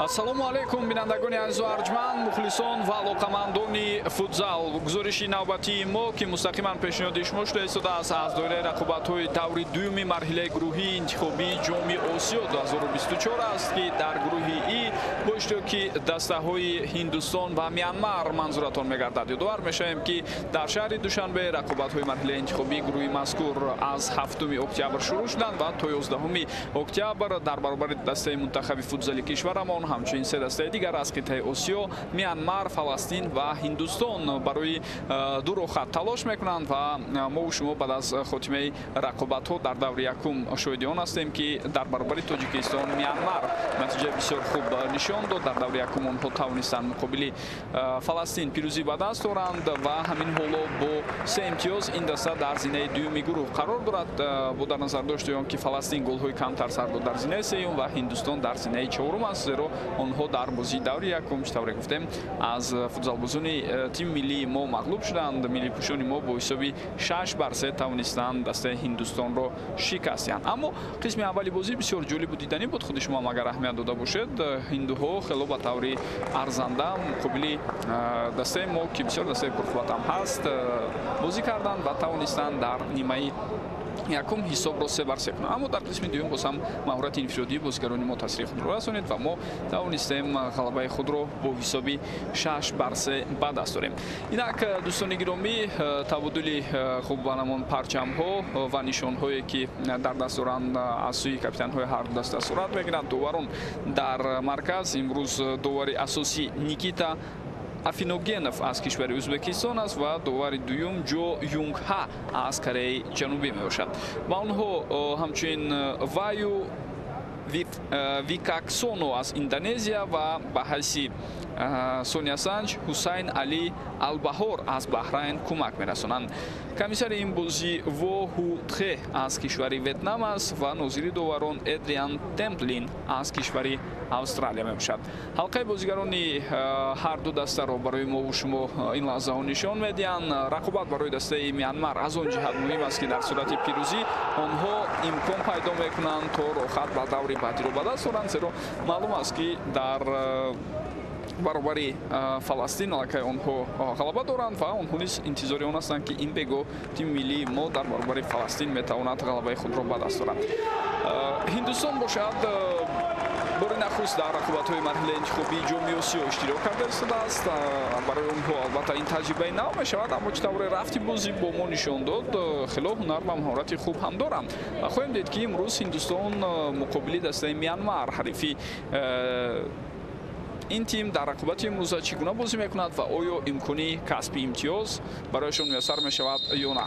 Ассалому алайкум, бинандагони азизу арҷманд, мухлисон ва алоқамандони футзал. Гузориши навбатии мо, ки мустақиман пешниҳоди шумо шуда истодааст, аз доираи рақобатҳои даври дуюми марҳилаи гурӯҳии интихобии Ҷоми Осиё 2024 аст, ки дар гурӯҳи И бо иштироки дастаҳои Ҳиндустон ва Мянмар манзуратон мегардад. Ёдовар мешавем, ки дар шаҳри Душанбе рақобатҳои марҳилаи интихобии гурӯҳи мазкур аз 7 октябр шурӯъ шуданд ва то 11 октябр дар баробари дастаи мунтахаби футзали кишварамон ҳамчунин се дастаи дигар аз қитъаи Осиё, Мянмар, Фаластин ва Ҳиндустон барои ду рохат талош мекунанд ва мову шумо баъд аз хотимаи рақобатҳо дар даври якум шоҳиди он ҳастем, ки дар баробари Тоҷикистон Мянмар натиҷаи бисёр хуб нишон дод. Дар даври якум онҳо тавонистанд муқобили Фаластин пирӯзӣ ба даст оранд ва ҳамин ҳоло бо се имтиёз ин даста дар зинаи дуюми гурӯҳ қарор дорад, бо дар назар дошти он ки Фаластин голҳои камтар сар дод дар зинаи сеюм ва Ҳиндустон дар зинаи чорум аст, зеро онҳо дар бозии даври якум, чӣ тавре гуфтем, аз футзалбозони тими миллии мо мағлуб шуданд. Миллипӯшони мо бо ҳисоби 6-3 тавонистанд дастаи Ҳиндустонро шикаст диҳанд. Аммо қисми аввали бозӣ бисёр ҷолибу диданӣ буд. Худи шумо ҳам агар аҳамият дода бошед, ҳиндуҳо хело ба таври арзанда муқобили дастаи мо, ки бисёр дастаи пурқувват ҳам ҳаст, бозӣ карданд ва тавонистанд дар нимаи якум ҳисобро 3-3 кунанд. Аммо дар қисми дуюм боз ҳам маҳорати инфиродии бозигарони мо таъсири худро расонид ва мо тавонистем ғалабаи худро бо ҳисоби 6-3 ба даст орем. Инак, дӯстони гиромӣ, табодули хуб ба намон парчамҳо ва нишонҳое, ки дар даст доранд, аз сӯи капитанҳои ҳар ду даста сурат мегиранд. Доварон дар марказ имрӯз довари асосӣ Никита Афиногенов аз кишвари Ӯзбекистон аст ва довари дуюм Ҷо Юнгха аз Кореяи Ҷанубӣ мебошад. Ва онҳо ҳамчунин Ваю Викаксоно аз Индонезия ва ба ҳайси Соня Санҷ Ҳусайн Али Албаҳор аз Баҳрайн кӯмак мерасонанд. Комиссари ин бозӣ Во Ҳу Тхе аз кишвари Ветнам аст ва нозири доварон Эдриан Темплин аз кишвари Австралия мебошад. Ҳалқаи бозигарони ҳар ду дастаро барои мову шумо ин лаҳзаҳо нишон медиҳанд. Рақобат барои дастаи Мянмар аз он ҷиҳат муҳим аст, ки дар сурати пирӯзӣ онҳо имкон пайдо мекунанд, то рохат ба даври баъдиро ба даст оранд, зеро маълум аст, ки дар баробари Фаластин аллакай онҳо ғалаба доранд ва онҳо низ интизори он ҳастанд, ки ин бего тими миллии мо дар баробари Фаластин метавонад ғалабаи худро ба даст орад. Ҳиндустон бошад, бори нахуст дар рақобатҳои марҳилаи интихобии Ҷоми Осиё иштирок карда истодааст. Барои онҳо албатта ин таҷрибаи нав мешавад, аммо чӣ тавре рафти бозӣ бо мо нишон дод, хело ҳунар ва маҳорати хуб ҳам доранд ва хоҳем дид, ки имрӯз Ҳиндустон муқобили дастаи Мянмар, ҳарифи ин тим, дар рақобати имрӯза чӣ гуна бозӣ мекунад ва оё имкони касби имтиёз барояшон муяссар мешавад ё на.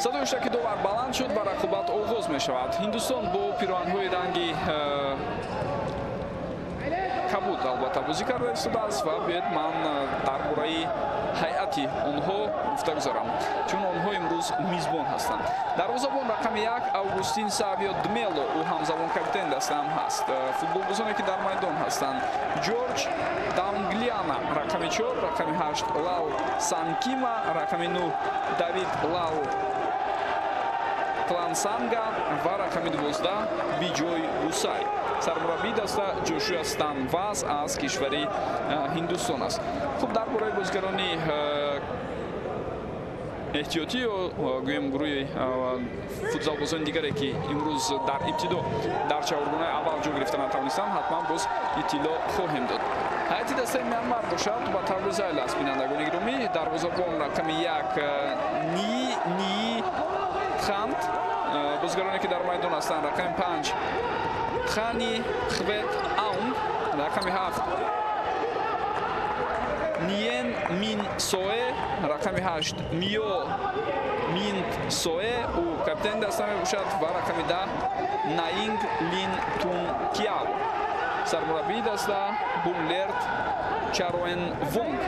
Садои ҳуштаки довар баланд шуд ва рақобат оғоз мешавад. Ҳиндустон бо пироҳанҳои ранги кабуд албатта бозӣ карда истодааст ва биёед, ман дар бораи ҳайати онҳо гуфта гузарам, чун онҳо имрӯз мизбон ҳастанд. Дарвозабон рақами 1 Августин Савио Дмело, ӯ ҳамзамон капитани дастаам ҳаст. Футболбозоне, ки дар майдон ҳастанд: Ҷорҷ Даунглиана рақами 4, рақами 8 Лал Санкима, рақами 9 Давид Лал Клансанга ва рақами 12 Биҷой Бусай. Сармураббии даста Ҷошуя Станваз аз кишвари Ҳиндустон аст. Хуб, дар бораи бозигарони эҳтиётӣ ё гӯем гурӯҳи футзалбозони дигаре, ки имрӯз дар ибтидо дар чаҳоргунаи аввал ҷой гирифта натавонистанд, ҳатман боз иттилоъ хоҳем дод. Ҳайати дастаи Мянмар бошад, ба таври зайл аст, бинандагони гиромӣ. Дарвозабон рақами 1 Ни Ни Тхант. Бозигароне, ки дар майдон ҳастанд: рақами 5 Хани Хвет Аунг, рақами 7 Ниен Мин Сое, рақами 8 Мио Минт Сое, ӯ капитани даста мебошад, ва рақами 10 Наинг Лин Тун Киао. Сармураббии даста Бунлерт Чароен Вонг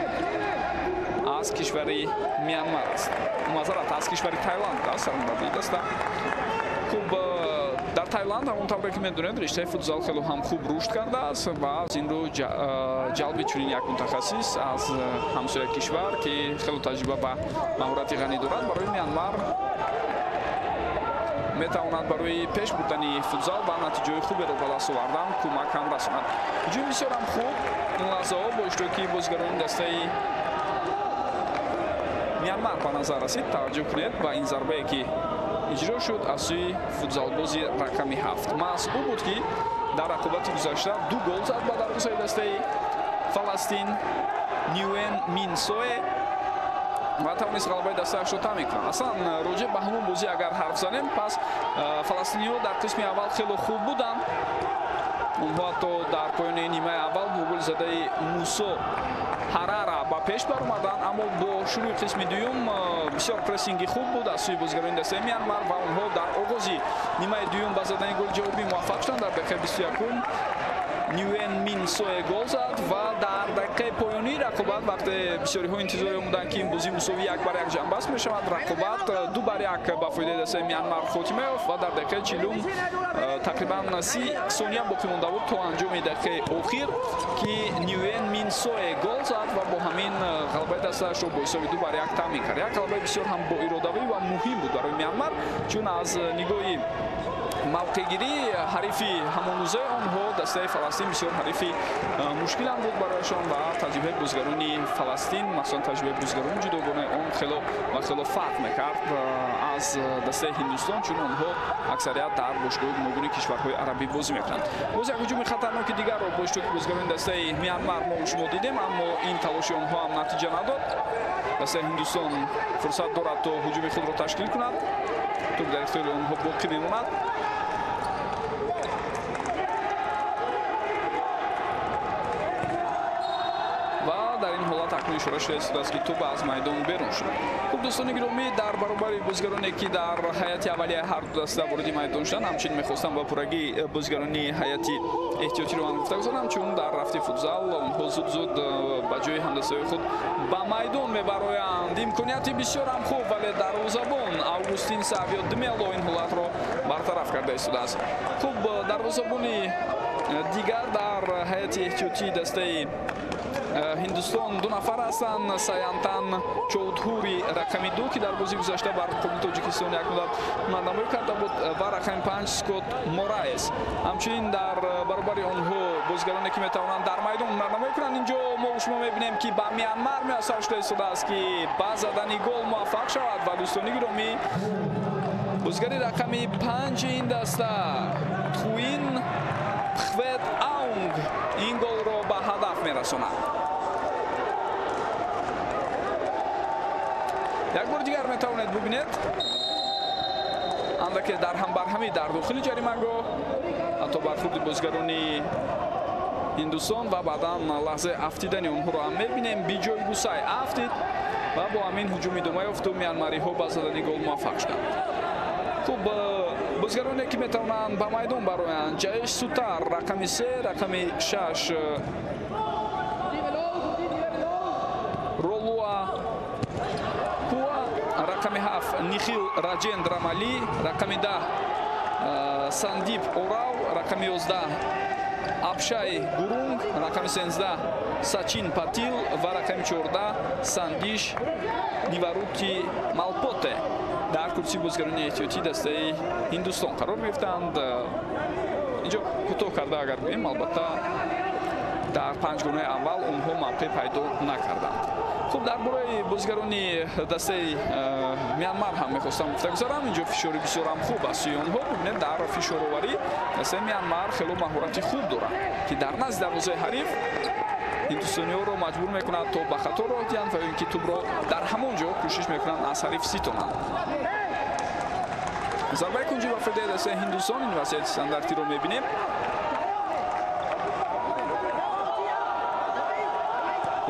аз кишвари Мянмар аст, маъзарат, аз кишвари Тайланд аст сармураббии даста. Хуб, дар Тайланд, ҳамон тавре ки медонед, риштаи футзал хело ҳам хуб рушд кардааст ва аз ин рӯ ҷалби чунин як мутахассис аз ҳамсоя кишвар, ки хело таҷриба ва маҳорати ғанӣ дорад, барои Мянмар метавонад барои пеш бурдани футзал ва натиҷаҳои хуберо ба даст овардан кӯмак ҳам расонад. Ҳуҷум бисёр ҳам хуб ин лаҳзаҳо бо иштироки бозигарони дастаи Мянмар ба назар расид. Таваҷҷӯҳ кунед ба ин зарбае ки иҷро шуд аз сӯи футзалбози рақами 7. Маҳз ӯ буд ки дар рақобати гузашта 2 гол зад ба дарвозаи дастаи Фаластин Нюен Минсое ва тавонист ғалабаи дастаашро таъмин кунад. Аслан роҷеъ ба ҳамон бозӣ агар ҳарф занем, пас фаластиниҳо дар қисми аввал хело хуб буданд. Онҳо ҳатто дар поёни нимаи аввал бо гол задаи Мусо Ҳарара ба пеш баромаданд, аммо бо шурӯи қисми дуюм бисёр прессинги хуб буд аз сӯи бозигарони дастаи Мянмар ва онҳо дар оғози нимаи дуюм ба задани голи ҷавобӣ муваффақ шуданд. Дар дақиқаи 21 Нюен Мин Сое гол зад ва дар дақиқаи поёнии рақобат вақте бисёриҳо интизор омуданд ки ин бозӣ мусовӣ 1-1 ҷамъбаст мешавад, рақобат 2-1 ба фоидаи дастаи Мянмар хотима ёфт ва дар дақиқаи 40 тақрибан 30 сония боқӣ монда буд то анҷоми дақиқаи охир ки Нюен Мин Сое гол зад ва бо ҳамин ғалабаи дастаашро бо ҳисоби 2-1 таъмин кард. Як ғалабаи бисёр ҳам боиродавӣ ва муҳим буд барои Мянмар, чун аз нигоҳи мавқеъгирӣ ҳарифи ҳамонрӯзаи онҳо дастаи Фаластин бисёр ҳарифи мушкилам буд барояшон ва таҷрибаи бозигарони Фаластин, махсусан таҷрибаи бозигарони ҷудогонаи он хело ва хело фарқ мекард аз дастаи Ҳиндустон, чун онҳо аксарият дар бошгоҳи гуногуни кишварҳои арабӣ бозӣ мекунанд. Боз як ҳуҷуми хатарноки дигарро бо иштироки бозигарони дастаи Мянмар мо шумо дидем, аммо ин талоши онҳо ҳам натиҷа надод. Дастаи Ҳиндустон фурсат дорад то ҳуҷуми худро ташкил кунад. Туп дар ихтиёри онҳо боқӣ мемонад. Ва дар ин ҳолат акнун ишора шуда истодааст ки туп аз майдон берун шуд. Хуб, дӯстони гиромӣ, дар баробари бозигароне ки дар ҳайати аввалияи ҳар ду даста вориди майдон шуданд, ҳамчунин мехостам ба пуррагӣ бозигарони ҳайати эҳтиётиро ман гуфта гузорам, чун дар рафти футзал онҳо зуд-зуд ба ҷои ҳамдастаҳои худ ба майдон мебароянд. Имконияти бисёр ҳам хуб, вале дарвозабон Августин Савио Дмело ин ҳолатро бартараф карда истодааст. Хуб, дарвозабони дигар дар ҳайати эҳтиётии дастаи Ҳиндустон 2 нафар ҳастанд. Саянтан Чоудҳури рақами 2 ки дар бозии гузашта бар муқобили Тоҷикистон як муддат ҳунарнамоӣ карда буд ва рақами 5 Скот Мораес. Ҳамчунин дар баробари онҳо бозигароне ки метавонанд дар майдон ҳунарнамоӣ кунанд. Инҷо мо шумо мебинем ки ба Мянмар муяссар шуда истодааст ки ба задани гол муваффақ шавад ва дӯстони гиромӣ, бозигари рақами 5 ин даста Туин Пхвет Аунг ин голро ба ҳадаф мерасонад. Як бори дигар метавонед бубинед андаке дар ҳамбарҳамӣ дар дохили ҷаримагоҳ, ҳатто бархурди бозигарони Ҳиндустон ва баъдан лаҳзаи афтидани онҳоро ҳам мебинем. Биҷои Гусай афтид ва бо ҳамин ҳуҷум идома ёфту мянмариҳо ба задани гол муваффақ шуданд. Хуб, бозигароне ки метавонанд ба майдон бароянд: Ҷаеш Сутар рақами 3, рақами 6 Ролуа Куа, рақами 7 Нихил Раҷендра Мали, рақами 10 Сандип Орав, рақами 11 Абшай Гурунг, рақами 13 Сачин Патил ва рақами 14 Сандиш Ниварути Малпоте дар курсии бозигарони эҳтиётии дастаи Ҳиндустон қарор гирифтанд. Инҷо кӯтоҳ карда агар гӯем, албатта дар панҷгонаи аввал онҳо мавқеъ пайдо накарданд. Хуб, дар бораи бозигарони дастаи Мянмар ҳам мехостам гуфта гузарам. Инҷо фишори бисёр ҳам хуб аз сӯи онҳо. Бибинед, дар фишороварӣ дастаи Мянмар хело маҳорати хуб дорад ки дар назди дарвозаи ҳариф ҳиндустониҳоро маҷбур мекунад то ба хато роҳ диҳанд ва ё ин ки тӯбро дар ҳамон ҷо кӯшиш мекунанд аз ҳариф ситонанд. Зарбаи кунҷӣ ба фоидаи дастаи Ҳиндустон. Ин вазъияти стандартиро мебинем.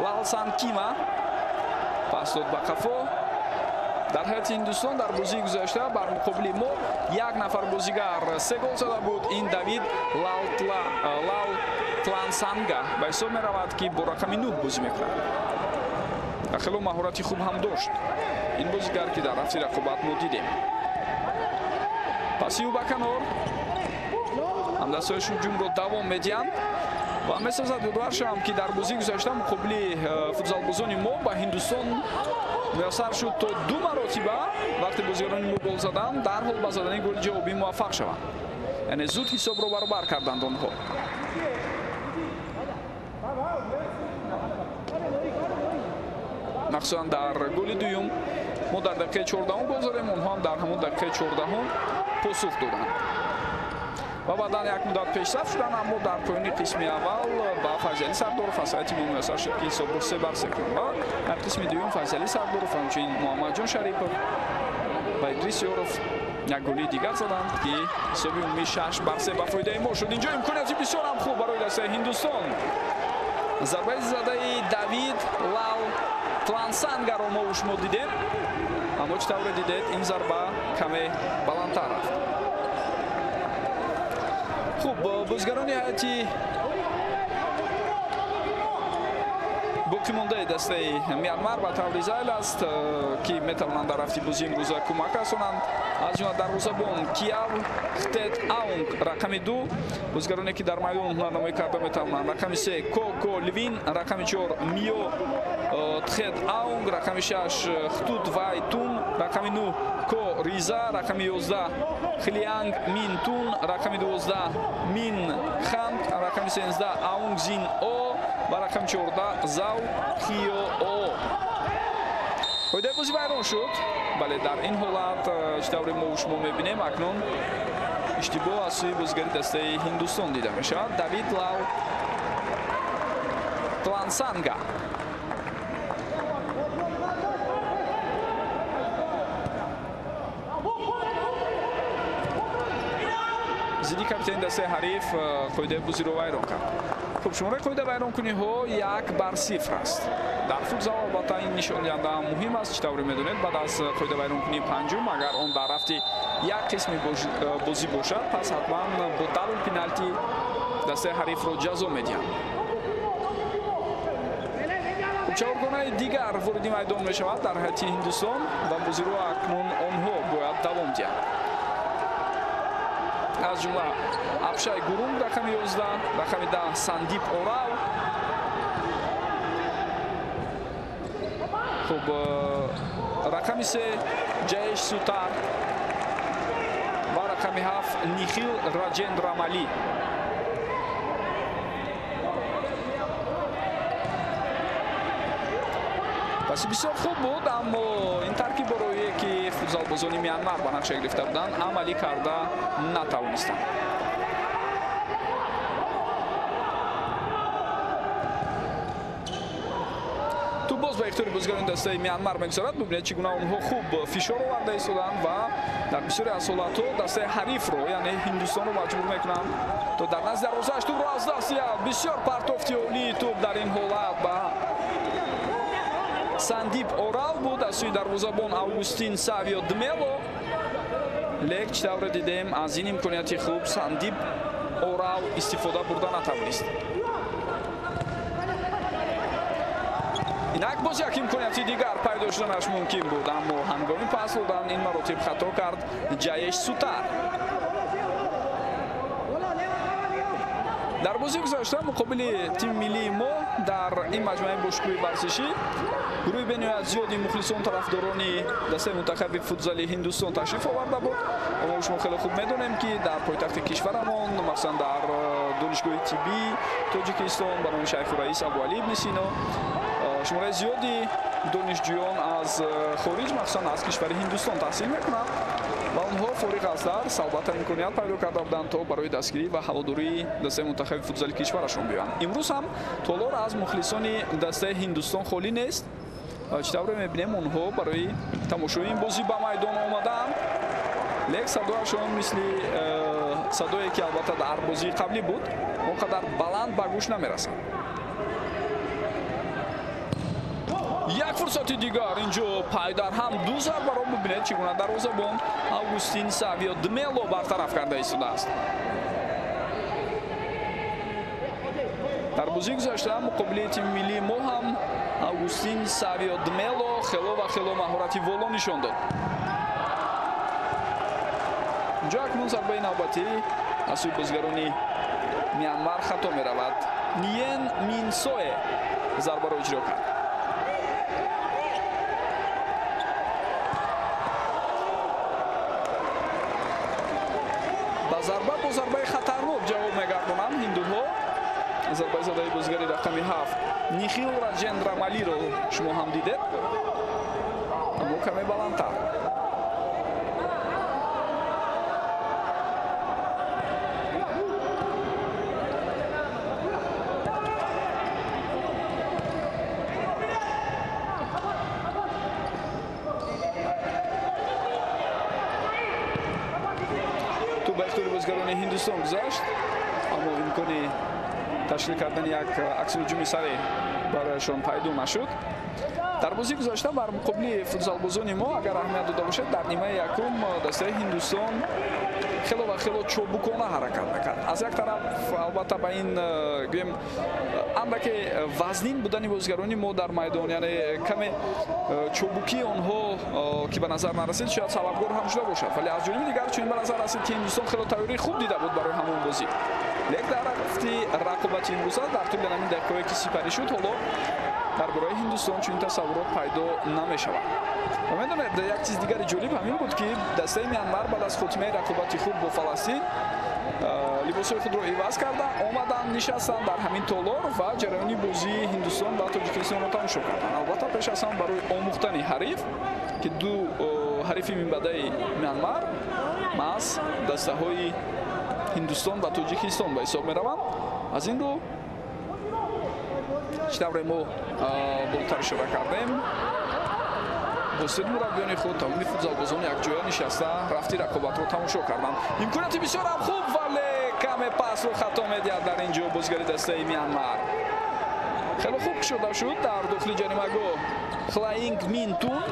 Лалсан Кима пас дод ба қафо. Дар ҳайати Ҳиндустон дар бозии гузашта бар муқобили мо як нафар бозигар 3 гол зада буд. Ин Давид Лал Тлансанга ба ҳисоб меравад ки бо рақами 9 бозӣ мекунад. Ва хело маҳорати хуб ҳам дошт ин бозигар ки дар рафти рақобат мо дидем. Пасиу ба канор, ҳамдастҳои ҳуҷумро давом медиҳанд ва месозад ёдовар шавам ки дар бозии гузашта муқобили футзалбозони мо ба Ҳиндустон Муяссар шуд то ду маротиба вақте бозигарони мо гол заданд, дарҳол ба задани голи ҷавобӣ муваффақ шаванд. Яъне зуд ҳисобро баробар карданд онҳо. Махсусан дар голи дуюм мо дар дақиқаи 14 гол задем, онҳо ҳам дар ҳамон дақиқаи 14 посух доданд. Ва баъдан як муддат пешсаф шуданд, аммо дар поёни қисми аввал ба Файзалӣ Сардоров аз ҳайати мо муяссар шуд, ки ҳисобро 3-3 кунанд. Ва дар қисми дуюм Файзалӣ Сардоров, ҳамчунин Муҳаммадҷон Шарипов ва Идрис Ёров як голи дигар заданд, ки ҳисоби умумӣ 6-3 ба фоидаи мо шуд. Инҷо имконияти бисёр ҳам хуб барои дастаи Ҳиндустон. Зарбаи задаи Давид Лал Тлансангаро мо шумо дидем, аммо чӣ тавре дидед, ин зарба каме баландтар рафт. Хуб, бозигарони ҳайати боқимондаи дастаи Мянмар ба таври зайл аст, ки метавонанд дар рафти бозии имрӯза кӯмак расонанд. Аз ҷумла дарвозабон Киав Хтет Аунг рақами 2, бозигароне ки дар майдон ҳунарнамоӣ карда метавонанд, рақами 3 Коко Лвин, рақами 4 Мио Тхет Аунг, рақами 6 Хтут Вай Тун, рақами 9 Ко Риза, рақами 11 Хлианг Мин Тун, рақами 12 Мин Ханг, рақами 13 Аунг Зин О ва рақами 14 Зав Хио О. Қоидаи бозӣ вайрон шуд. Бале, дар ин ҳолат чӣ тавре мо шумо мебинем, акнун иштибоҳ аз сӯи бозигари дастаи Ҳиндустон дида мешавад. Давид Лал Тлансанга. Зидди капитани дастаи ҳариф қоидаи бозиро вайрон кард. Хуб, шумораи қоида вайронкуниҳо 1-0 аст. Дар футзал албатта ин нишондиҳанда муҳим аст. Чӣ тавре медонед, баъд аз қоида вайронкунии панҷум, агар он дар рафти як қисми бозӣ бошад, пас ҳатман бо дарул пеналти дастаи ҳарифро ҷазо медиҳанд. Хуб, чаҳоргонаи дигар вориди майдон мешавад дар ҳайати Ҳиндустон ва бозиро акнун онҳо бояд давом диҳанд. Аз ҷумла Абшай Гурунг рақами 11, рақами 10 Сандип Орав. Хуб, рақами 3 Ҷаеш Сутар ва рақами 7 Нихил Раҷендрамали. Паси бисёр хуб буд, аммо ин таркиб барое ки футзалбозони Мянмар ба нақша гирифта буданд, амалӣ карда натавонистанд. Тӯб боз ба ихтиёри бозигарони дастаи Мянмар мегузарад. Бубинед, чӣ гуна онҳо хуб фишор оварда истоданд ва дар бисёре аз ҳолатҳо дастаи ҳарифро, яъне Ҳиндустонро маҷбур мекунанд то дар назди дарвозааш тӯбро аз даст диҳад. Бисёр партофти олии тӯб дар ин ҳолат ба Сандип Орал буд аз сӯи дарвозабон Августин Савио Дмело. Лек чӣ тавре дидем, аз ин имконияти хуб Сандип Орал истифода бурда натавонист. Инак боз як имконияти дигар пайдо шуданаш мумкин буд, аммо ҳангоми пас додан ин маротиб хато кард Ҷаеш Сутар. Дар бозии гузашта муқобили тими миллии мо дар ин маҷмӯаи бошгоҳи варзишӣ гурӯҳи бениҳоят зиёди мухлисон тарафдорони дастаи мунтахаби футзали Ҳиндустон ташриф оварда буд. Мо шумо хеле хуб медонем, ки дар пойтахти кишварамон, махсусан дар донишгоҳи тиббии Тоҷикистон ба номи Шайху Раис Абуалӣ ибни Сино шумораи зиёди донишҷӯён аз хориҷ, махсусан аз кишвари Ҳиндустон таҳсил мекунанд ва онҳо фориғ аз дарс албатта имконият пайдо карда буданд то барои дастгирӣ ва ҳаводории дастаи мунтахаби футзали кишварашон биёянд. Имрӯз ҳам толор аз мухлисони дастаи Ҳиндустон холӣ нест. Чӣ тавре мебинем, онҳо барои тамошои ин бозӣ ба майдон омадаанд. Лек садояшон мисли садое ки албатта дар бозии қаблӣ буд, он қадар баланд ба гӯш намерасад. Як фурсати дигар инҷо пайдарҳам ду зарбаро бубинед, чӣ гуна дарвозабон Августин Савио Дмело бартараф карда истодааст. Дар бозии гузашта муқобили тими миллии мо ҳам Августин Савио Дмело хело ва хело маҳорати воло нишон дод. Инҷо акнун зарбаи навбатӣ аз сӯи бозигарони Мянмар хато меравад. Ниен Минсое зарбаро иҷро кард. зарба бо зарбаи хатарнок ҷавоб мегардонанд ҳиндуҳо. Зарбаи задаи бозигари рақами 7 Нихил Раҷендра Малиро шумо ҳам дидед, аммо каме баландтар. Ба ихтиёри бозигарони Ҳиндустон гузашт, аммо имкони ташкил кардани як аксулҳуҷуми сареъ барояшон пайдо нашуд. Дар бозии гузашта бар муқобили футзалбозони мо, агар аҳамият дода бошед, дар нимаи якум дастаи Ҳиндустон хело ва хело чобукона ҳаракат мекард. Аз як тараф, албатта, ба ин гӯем андаке вазнин будани бозигарони мо дар майдон, яъне каме чобукии онҳо ки ба назар нарасид, шояд сабабгор ҳам шуда бошад. Вале аз ҷониби дигар чунин ба назар расид, ки Ҳиндустон хело тайёрии хуб дида буд барои ҳамон бозӣ. Лек дар рафти рақобати имрӯза дар тӯли ҳамин дақиқаҳое ки сипарӣ шуд, ҳоло дар бораи Ҳиндустон чунин тасаввурот пайдо намешавад. Ва медонед, як чиз дигари ҷолиб ҳамин буд, ки дастаи Мянмар баъд аз хотимаи рақобати худ бо Фаластин либосҳои худро иваз карда омаданд, нишастанд дар ҳамин толор ва ҷараёни бозии Ҳиндустон ва Тоҷикистонро тамошо карданд. Албатта, пеш аз ҳама барои омӯхтани ҳариф, ки ду ҳарифи минбаъдаи Мянмар маҳз дастаҳои Ҳиндустон ва Тоҷикистон ба ҳисоб мераванд. Аз ин рӯ чӣ тавре мо болотар ишора кардем, босиди мураббиёни худ тамоми футзалбозон якҷоя нишаста рафти рақобатро тамошо карданд. Имконияти бисёрам хуб, вале каме пасро хато медиҳад дар ин ҷо бозигари дастаи Мянмар. Хеле хуб кушода шуд дар дохили ҷаримагоҳ Хлаинг Минтун,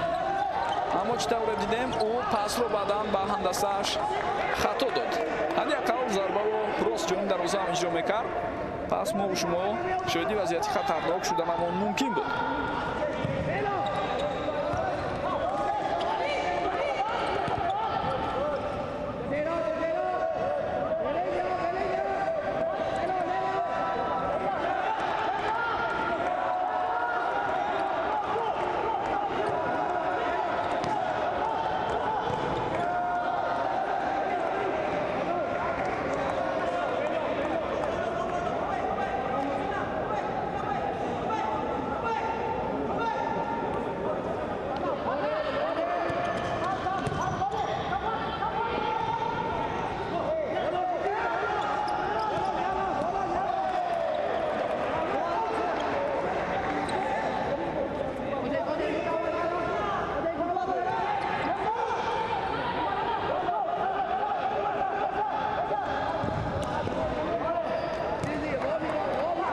аммо чӣ тавре дидем, ӯ пасро баъдан ба ҳамдастааш хато дод. Ҳадди ақал зарбаро рост ҷониби дарвоза ҳам иҷро мекард, пас мо шумо шоҳиди вазъияти хатарнок шуданамон мумкин буд.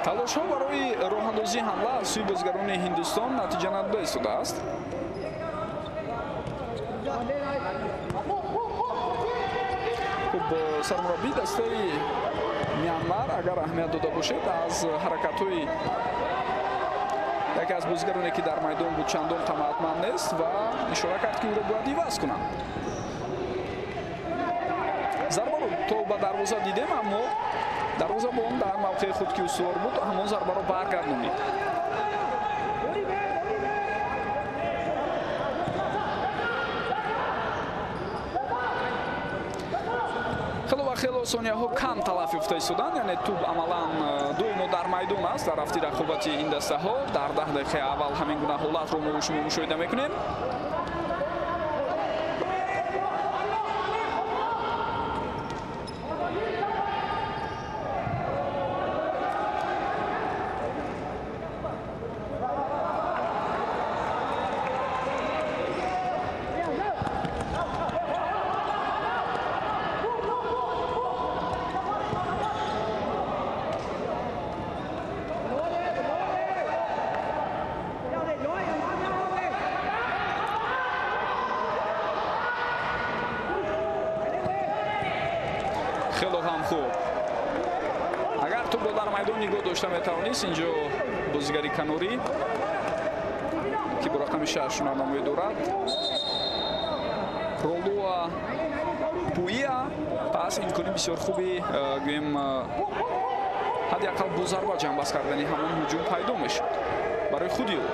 Талошҳо барои роҳандозии ҳамла аз сӯи бозигарони Ҳиндустон натиҷа надода истодааст. Хуб, сармураббии дастаи Мянмар, агар аҳамият дода бошед, аз ҳаракатҳои яке аз бозигароне, ки дар майдон буд, чандон қаноатманд нест ва ишора кард, ки ӯро бояд иваз кунанд. Зарбаро то ба дарвоза дидем, аммо дарвозабон дар мавқеи худ, ки устувор буд, ҳамон зарбаро баргардонид. Хело ва хело сонияҳо кам талаф ёфта истоданд, яъне тӯб амалан доимо дар майдон аст. Дар рафти рақобати ин дастаҳо дар 10 дақиқаи аввал ҳамин гуна ҳолатро мо шумо мушоҳида мекунем. Хело ҳам хуб. Агар тӯбро дар майдон нигоҳ дошта метавонист, инҷо бозигари канорӣ, ки бо рақами 6 ҳунарнамоӣ дорад, Ролуа Пуия, пас имкони бисёр хуби гӯем ҳадди ақал бо зарба ҷамъбаст кардани ҳамон ҳуҷум пайдо мешуд барои худи ӯ.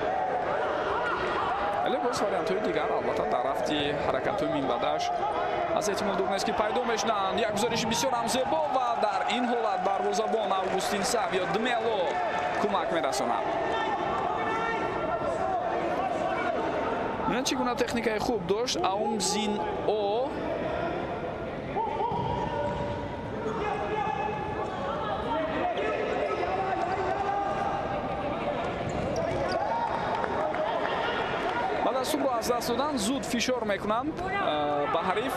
Вале боз Боз вариантҳои дигар албатта дар рафти ҳаракатҳои минбаъдаш аз эҳтимол дур нест, ки пайдо мешуданд. Як гузариши бисёр ҳам зебо ва дар ин ҳолат дарвозабон Августин Савио Дмело кӯмак мерасонад. Бинед, чӣ гуна техникаи хуб дошт Аумзин О. Баъд аз тӯбро аз даст додан зуд фишор мекунанд ба ҳариф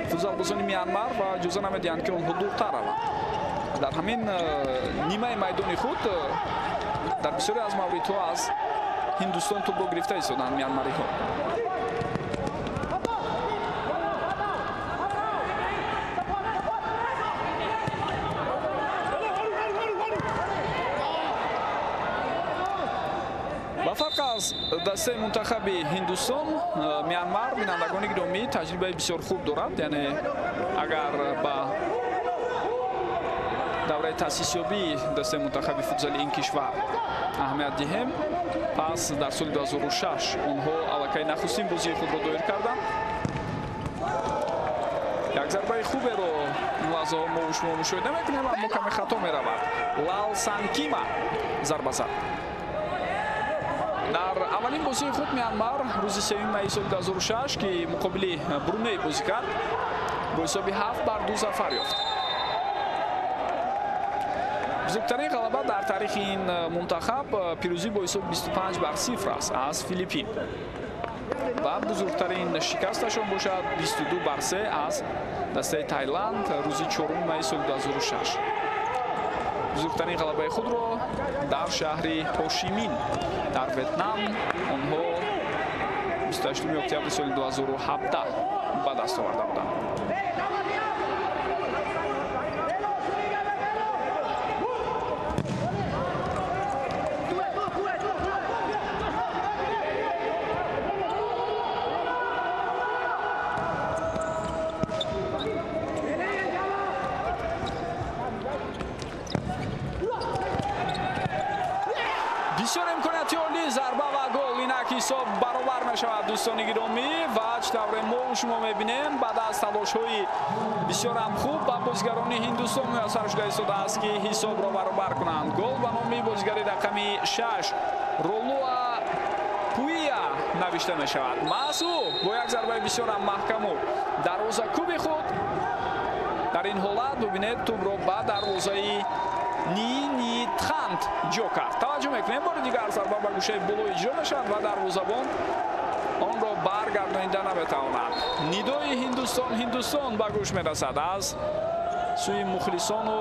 футзалбозони Мянмар ва иҷоза намедиҳанд, ки онҳо дуртар раванд. Дар ҳамин нимаи майдони худ дар бисёре аз мавридҳо аз Ҳиндустон тӯбро гирифта истоданд мянмариҳо. Ба фарқ аз дастаи мунтахаби Ҳиндустон, Мянмар, бинандагони гиромӣ, таҷрибаи бисёр хуб дорад. Яъне агар ба давраи таъсисёбии дастаи мунтахаби футзали ин кишвар аҳамият диҳем, пас дар соли 2006 онҳо аллакай нахустин бозии худро доир карданд. Як зарбаи хуберо ин лаҳзаҳо мо шумо мушоҳида мекунем, аммо каме хато меравад. Лал Санкима зарба зад. Дар аввалин бозии худ Мянмар рӯзи 3 майи соли 2006, ки муқобили Бруней бозӣ кард, бо ҳисоби 7-2 зафар ёфт. Бузургтарин ғалаба дар таърихи ин мунтахаб пирӯзӣ бо ҳисоби 25-0 аст аз Филиппин ва бузургтарин шикасташон бошад 22-3 аз дастаи Тайланд рӯзи 4 майи соли 2006. Бузургтарин ғалабаи худро дар шаҳри Ҳошимин дар Ветнам онҳо 28 октябри соли 2017 ба даст оварда буданд. Бисёр имконияти олӣ, зарба ва гол. Инак ҳисоб баробар мешавад, дӯстони гиромӣ, ва чӣ тавре мо шумо мебинем, баъд аз талошҳои бисёрам хуб ба бозигарони Ҳиндустон муяссар шуда истодааст, ки ҳисобро баробар кунанд. Гол ба номи бозигари рақами 6 Ролуа Пуия навишта мешавад. Маҳз ӯ бо як зарбаи бисёрам маҳкаму дарвозакуби худ дар ин ҳолат бубинед, тӯбро ба дарвозаи Нинитханд ҷо кард. Таваҷҷӯҳ мекунем, бори дигар зарба ба гӯшаи боло иҷро мешавад ва дарвозабон онро баргардонида наметавонад. Нидои Ҳиндустон, Ҳиндустон ба гӯш мерасад аз сӯи мухлисону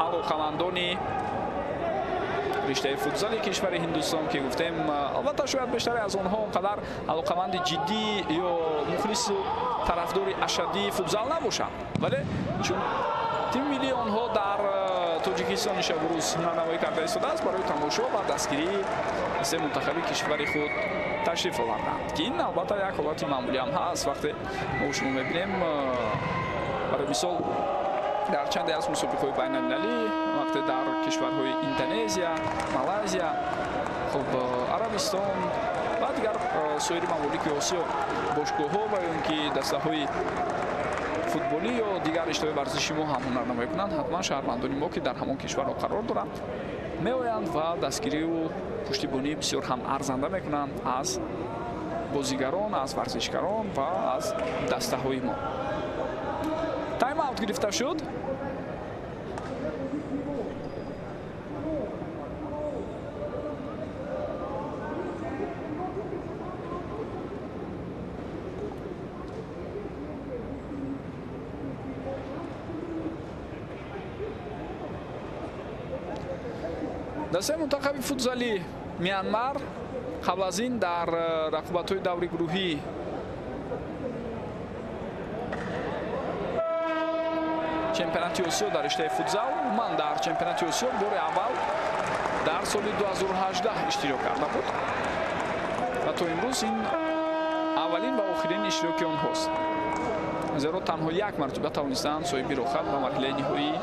алоқамандони риштаи футзали кишвари Ҳиндустон, ки гуфтем, албатта шояд бештаре аз онҳо он қадар алоқаманди ҷиддӣ ё мухлису тарафдори ашаддии футзал набошанд, вале чун тими миллии онҳо дар Тоҷикистон шабу рӯз ҳунарнамоӣ карда истодааст, барои тамошо ва дастгирии се мунтахаби кишвари худ ташриф оварданд, ки ин албатта як ҳолати маъмулӣ ҳам ҳаст. Вақте мо шумо мебинем, барои мисол, дар чанде аз мусобиқаҳои байналмилалӣ, вақте дар кишварҳои Индонезия, Малайзия, хуб, Арабистон ва дигар соири мамолики Осиё бошгоҳҳо ва ё ин ки дастаҳои футболӣ ё дигар риштаҳои варзиши мо ҳам ҳунарнамоӣ кунанд, ҳатман шаҳрвандони мо, ки дар ҳамон кишварҳо қарор доранд, меоянд ва дастгириву пуштибонии бисёр ҳам арзанда мекунанд аз бозигарон, аз варзишгарон ва аз дастаҳои мо. Тайм-аут гирифта шуд. Дастаи мунтахаби футзали Мянмар қабл аз ин дар рақобатҳои даври гурӯҳӣ чемпионати Осиё дар риштаи футзал, умуман дар чемпионати Осиё бори аввал дар соли 2018 иштирок карда буд ва то имрӯз ин аввалин ва охирин иштироки онҳост, зеро танҳо як маротиба тавонистанд соҳиби роҳхат ба марҳилаи ниҳоии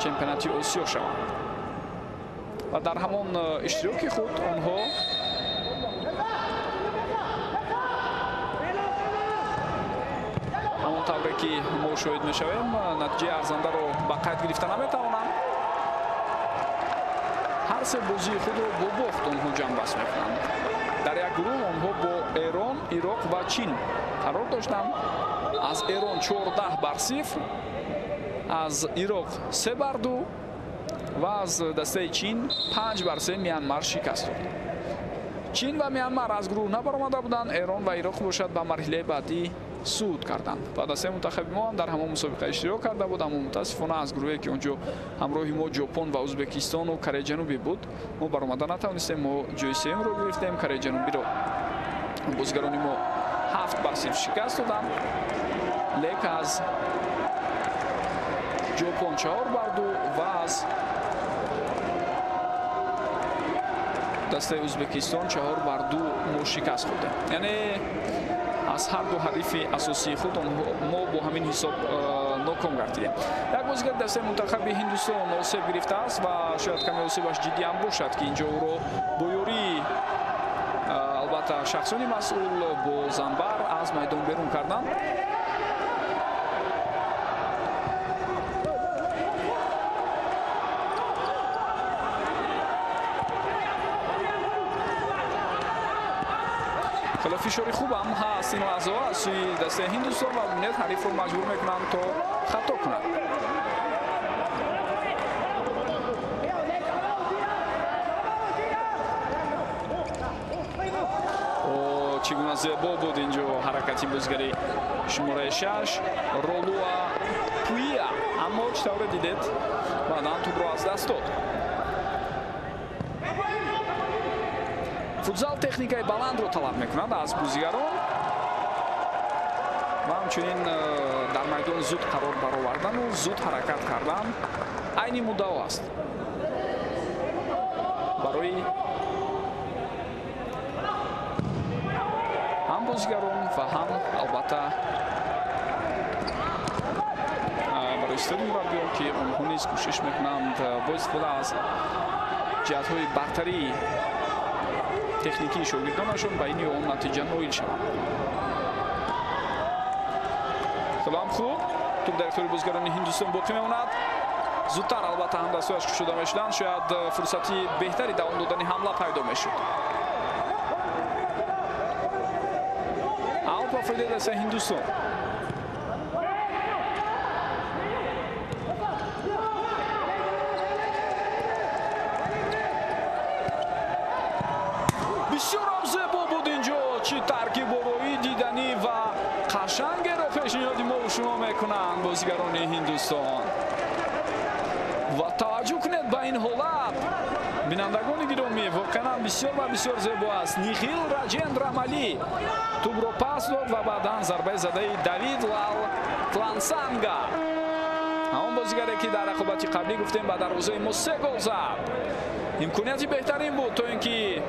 чемпионати Осиё шаванд ва дар ҳамон иштироки худ онҳо Ҳамон тавре ки мо шоҳид мешавем, натиҷаи арзандаро ба қайд гирифта наметавонанд. Ҳар се бозии худро бо бохт онҳо ҷамъбаст мекунанд. Дар як гурӯҳ онҳо бо Эрон, Ироқ ва Чин қарор доштанд. Аз Эрон 14-0, аз Ироқ 3-2 ва аз дастаи Чин 5-3 Мянмар шикаст дод. Чин ва Мянмар аз гурӯҳ набаромада буданд. Эрон ва Ироқ бошад ба марҳилаи баъдӣ суд карданд. Ва дастаи мунтахаби мо ҳам дар ҳамон мусобиқа иштирок карда буд, аммо мутаассифона аз гурӯҳе ки онҷо ҳамроҳи мо Ҷопон ва Ӯзбекистону Кореяи Ҷанубӣ буд, мо баромада натавонистем. Мо ҷои сеюмро гирифтем. Кореяи Ҷанубиро бозигарони мо 7-0 шикаст доданд. Лек аз Ҷопон 4-2 ва аз дастаи Ӯзбекистон 4-2 мо шикаст хӯрдем. Яъне аз ҳар ду ҳарифи асосии худ мо бо ҳамин ҳисоб ноком гардидем. Як бозигар дастаи мунтахаби Ҳиндустон осеб гирифтааст ва шояд каме осебаш ҷиддӣ ҳам бошад, ки инҷо ӯро бо ёрии албатта шахсони масъул бо занбар аз майдон берун карданд. Хеле фишори хубам ҳаст ин лаҳзаҳо аз сӯи дастаи Ҳиндустон ва бибинед, ҳарифро маҷбур мекунанд то хато кунад. Чӣ гуна зебо буд инҷо ҳаракати бозигари шумораи 6 Ролуа Пуя, аммо чӣ тавре дидед, баъдан тӯбро аз даст дод. Футзал техникаи баландро талаб мекунад аз бозигарон ва ҳамчунин дар майдон зуд қарор баровардану зуд ҳаракат кардан айни муддао аст барои ҳам бозигарон ва ҳам албатта барои истоди мураббиён, ки онҳо низ кӯшиш мекунанд бо истифода аз ҷиҳатҳои бартарии техникии шогирдонашон ба ин ё он натиҷа ноил шаванд. Хеле ҳам хуб, тӯб дар ихтиёри бозигарони Ҳиндустон боқӣ мемонад. Зудтар албатта ҳамдастҳояш кушода мешуданд, шояд фурсати беҳтари давом додани ҳамла пайдо мешуд. Аут ба фоидаи дастаи Ҳиндустон. Бисёрам зебо буд инҷо, чӣ таркибороӣ диданӣ ва қашангеро пешниҳоди мо шумо мекунанд бозигарони Ҳиндустон. Ва таваҷҷӯҳ кунед ба ин ҳолат, бинандагони гиромӣ, воқеан бисёр ва бисёр зебо аст. Нихил Раҷендра Мали тӯбро пас дод ва баъдан зарбаи задаи Давид Лал Тлансанга, ҳамон бозигаре ки дар рақобати қаблӣ гуфтем ба дарвозаи мо 3 гол зад. Имконияти беҳтарин буд то ин ки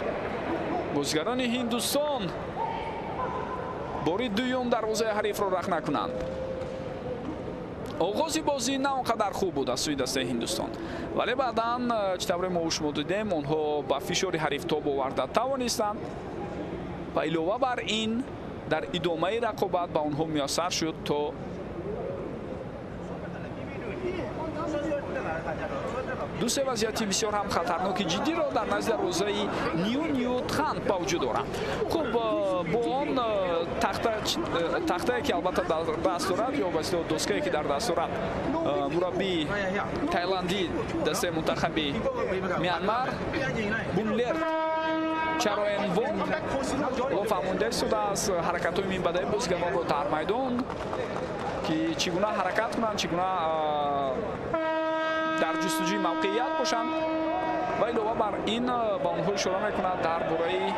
бозигарони Ҳиндустон бори дуюм дарвозаи ҳарифро рахт накунанд. Оғози бозӣ на он қадар хуб буд аз сӯи дастаи Ҳиндустон, вале баъдан чӣ тавре мо шумо дидем, онҳо ба фишори ҳариф тоб оварда тавонистанд ва илова бар ин дар идомаи рақобат ба онҳо муяссар шуд то ду се вазъияти бисёр ҳам хатарноки ҷиддиро дар назди дарвозаи Ню Ню Тхан ба вуҷуд оранд. Хуб, бо он тахтае ки албатта дар даст дорад ё ба истилоҳ доскае ки дар даст дорад мураббии тайландӣ дастаи мунтахаби Мянмар Бунлерт Чароенвон ло фаҳмонда истодааст ҳаракатҳои минбаъдаи бозигаронро дар майдон, ки чӣ гуна ҳаракат кунанд, чӣ гуна дар ҷустуҷӯи мавқеият бошанд ва илова бар ин ба онҳо ишора мекунад дар бораи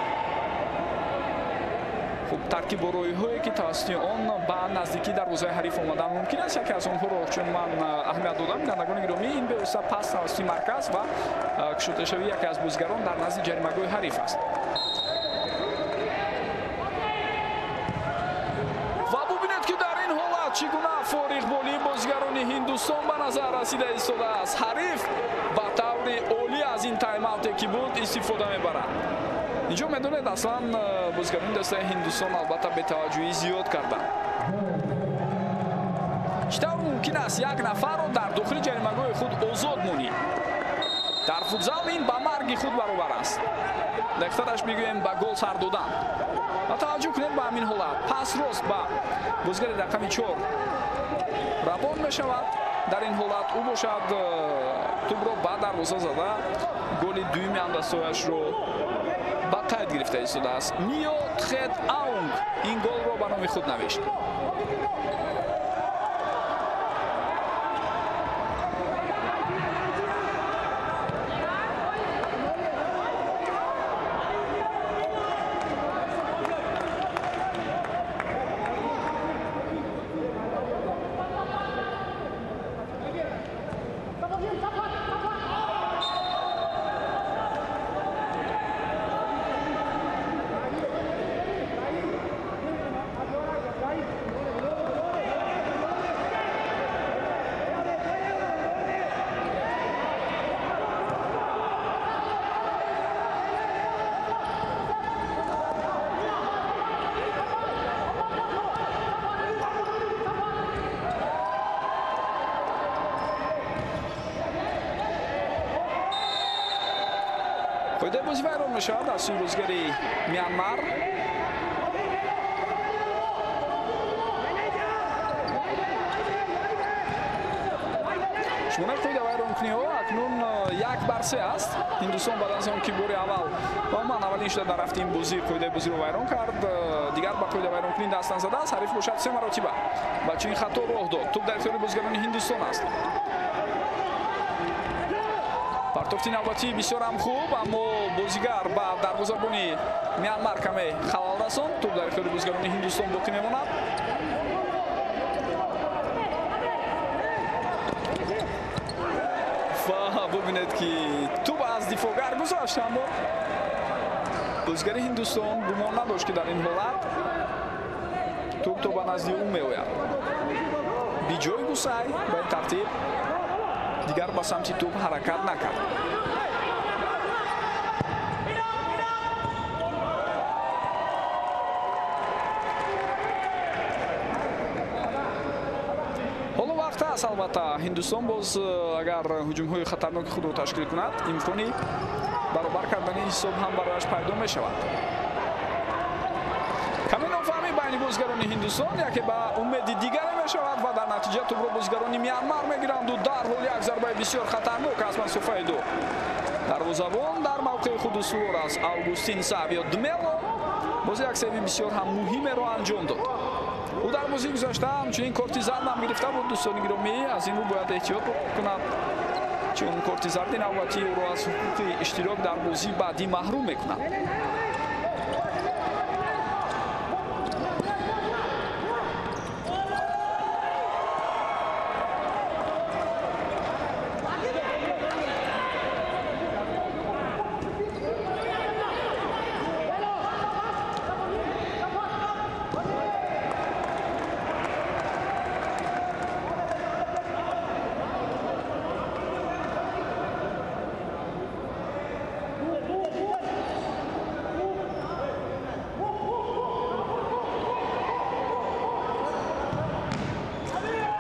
хуб таркибороиҳое ки тавассути он ба наздикии дарвозаи ҳариф омадан мумкин аст. Яке аз онҳоро чун ман аҳамият додам, бинандагони гиромӣ, ин бевосита пас тавассути марказ ва кушодашавии яке аз бозигарон дар назди ҷаримагоҳи ҳариф аст. Ва бубинед ки дар ин ҳолат чӣ гуна фориғболии бозигарони Ҳиндустон ба назар расида истодааст. Ҳариф ба таври олӣ аз ин тайм-ауте ки буд истифода мебарад. Инҷо медонед, аслан бозигарони дастаи Ҳиндустон албатта бетаваҷҷӯҳӣ зиёд карданд. Чӣ тавр мумкин аст як нафарро дар дохили ҷаримагоҳи худ озод монӣ? Дар футзал ин ба марги худ баробар аст. Дақиқтараш мегӯем ба гол сар додан. Ва таваҷҷӯҳ кунед ба ҳамин ҳолат. Пас рост ба бозигари рақами 4 равон мешавад. Дар ин ҳолат ӯ бошад тӯбро ба дарвоза зада голи дуюми ҳамдастҳояшро ба қайд гирифта истодааст. Мио Тхет Аунг ин голро ба номи худ навишт. Қоидаи бозӣ вайрон мешавад аз сӯи бозигари Мянмар. Шумораи қоида вайронкуниҳо акнун 1-3 аст. Ҳиндустон баъд аз он ки бори аввал ва умуман аввалин шуда дар рафти ин бозӣ қоидаи бозиро вайрон кард, дигар ба қоида вайронкунӣ даст назадааст. Ҳариф бошад 3 маротиба ба чунин хато роҳ дод. Тӯб дар ихтиёри бозигарони Ҳиндустон аст. Партофти навбатӣ бисёр ҳам хуб, аммо бозигар ба дарвозабони Мянмар каме халал расонд. Тӯб дар ихтиёри бозигарони Ҳиндустон боқӣ мемонад. Ва бубинед ки тӯб аз дифоъгар гузашт, аммо бозигари Ҳиндустон гумон надошт, ки дар ин ҳолат тӯб то ба назди ӯ меояд. Биҷои Гусай ба ин тартиб дигар ба самти тӯб ҳаракат накард. Ҳоло вақт аст, албатта Ҳиндустон боз агар ҳуҷумҳои хатарноки худро ташкил кунад, имкони баробар кардани ҳисоб ҳам барояш пайдо мешавад. Каме нофаҳмӣ байни бозигарони Ҳиндустон яке ба умеди дигаре мешавад ва дар натиҷа тӯбро бозигарони Мянмар мегиранду дарҳол як зарбаи бисёр хатарнок аз масофаи дур. Дарвозабон дар мавқеи худ устувор аст. Августин Савио Дмело боз як сейви бисёр ҳам муҳимеро анҷом дод. Ӯ дар бозии гузашта ҳамчунин корти зард ҳам гирифта буд. Дӯстони гиромӣ, аз ин рӯ бояд эҳтиёт кунад, чун корти зарди навбатӣ ӯро аз ҳуқуқи иштирок дар бозии баъдӣ маҳрум мекунад.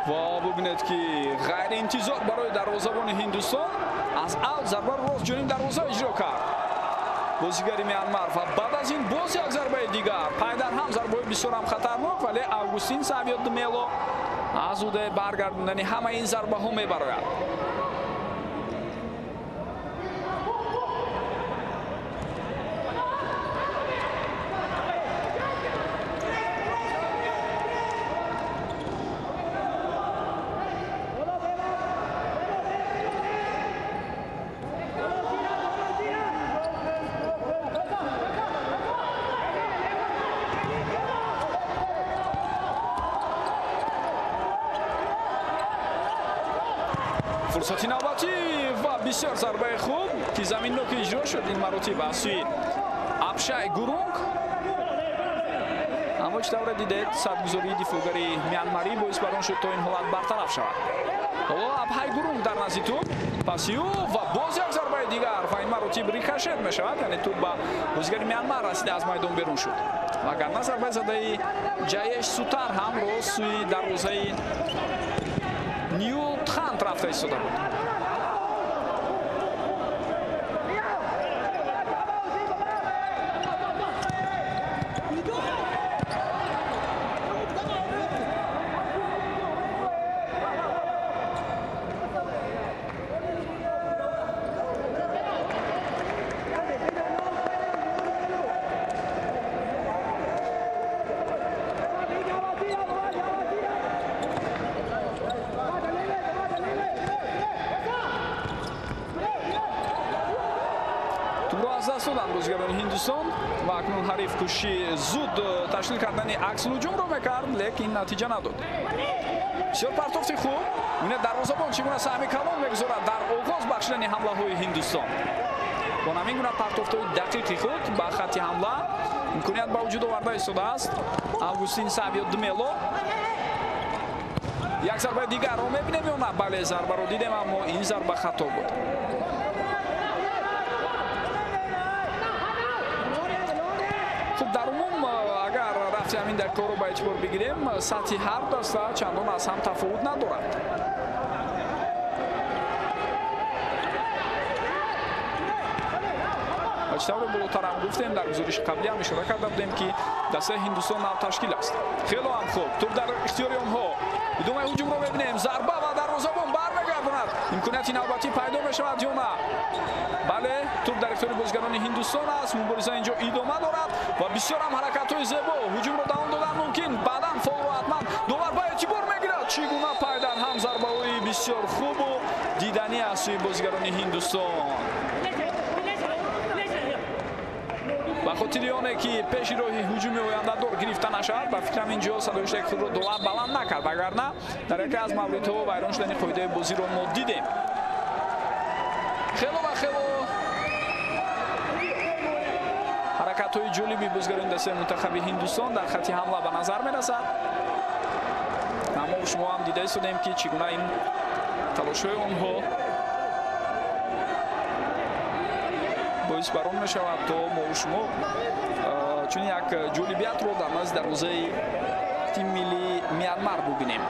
Ва бубинед ки ғайриинтизор барои дарвозабони Ҳиндустон аз авт зарбаро рост ҷониби дарвоза иҷро кард бозигари Мянмар ва баъд аз ин боз як зарбаи дигар, пайдарҳам зарбаҳои бисёр ҳам хатарнок, вале Августин Савио Дмело аз ӯдаи баргардондани ҳамаи ин зарбаҳо мебарояд. Фурсати навбатӣ ва бисёр зарбаи хуб, ки заминноки иҷро шуд ин маротиба аз сӯи Абшай Гурунг. Аммо чӣ тавре дидед, садгузории дифоъгари Мянмарӣ боис бар он шуд, то ин ҳолат бартараф шавад. Ҳоло Абҳай Гурунг дар назди тӯб, паси ӯ ва боз як зарбаи дигар ва ин маротиб рикошет мешавад, яъне тӯб ба бозигари Мянмар расида аз майдон берун шуд. Вагарна зарбаи задаи Ҷаеш Сутар ҳам рост сӯи дарвозаи Нью Тхант рафта истода буд. Ҳиндустон ва акнун ҳариф кӯшиши зуд ташкил кардани аксулҳуҷумро мекард, лекин натиҷа надод. Бисёр партофти хуб. Бинед дарвозабон чӣ гуна саҳми калон мегузорад дар оғоз бахшидани ҳамлаҳои Ҳиндустон. Бо ҳамин гуна партофтҳои дақиқи худ ба хатти ҳамла имконият ба вуҷуд оварда истодааст Августин Савио Дмело. Як зарбаи дигарро мебинем ё на? Бале, зарбаро дидем, аммо ин зарба хато буд. Хуб, дар умум агар рафти ҳамин дақиқаро ба эътибор бигирем, сатҳи ҳар даста чандон аз ҳам тафовут надорад. Ва чӣ тавре болотар ҳам гуфтем, дар гузориши қаблӣ ҳам ишора карда будем, ки дастаи Ҳиндустон нав ташкил аст. Хело ҳам хуб, туп дар ихтиёри онҳо. Идомаи ҳуҷумро мебинем. Зарба ва дарвозабон бармегардонад. Имконияти навбатӣ пайдо мешавад ё на? Бале, туп дар ихтиёри бозигарони Ҳиндустон аст. Мубориза инҷо идома дорад ва бисёр ҳам ҳаракатҳои зебо. Ҳуҷумро давом додан мумкин. Баъдан фолро ҳатман довар ба эътибор мегирад. Чӣ гуна пай дар ҳам зарбаҳои бисёр хубу диданӣ аз сӯи бозигарони Ҳиндустон. Ба хотири оне ки пеши роҳи ҳуҷуми ояндадор гирифта нашавад, ба фикрам инҷо садои худро довар баланд накард, вагарна дар яке аз мавридҳо вайрон шудани қоидаи бозиро мо дидем. Хело ва хело ҳаракатҳои ҷолиби бозигарони дастаи мунтахаби Ҳиндустон дар хатти ҳамла ба назар мерасад. Аммо шумо ҳам дида истодем, ки чӣ гуна ин талошҳои онҳо боис бар он мешавад, то мо шумо чунин як ҷолибиятро дар назди дарвозаи тими миллии Мянмар бубинем.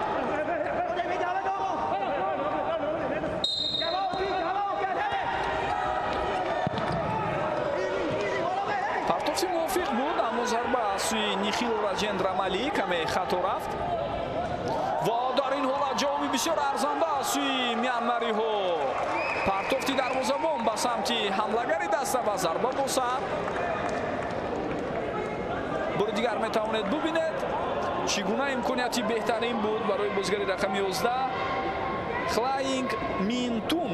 Партофти мувофиқ буд, аммо зарба аз сӯи Нихил Раҷендра Мали каме хато рафт ва дар ин ҳолат ҷавоби бисёр арзанда аз сӯи мянмариҳо. Партофти дарвозабон ба самти ҳамлагари даста ва зарба бо сар. Бори дигар метавонед бубинед, чӣ гуна имконияти беҳтарин буд барои бозигари рақами 11 Хлаинг Минтун.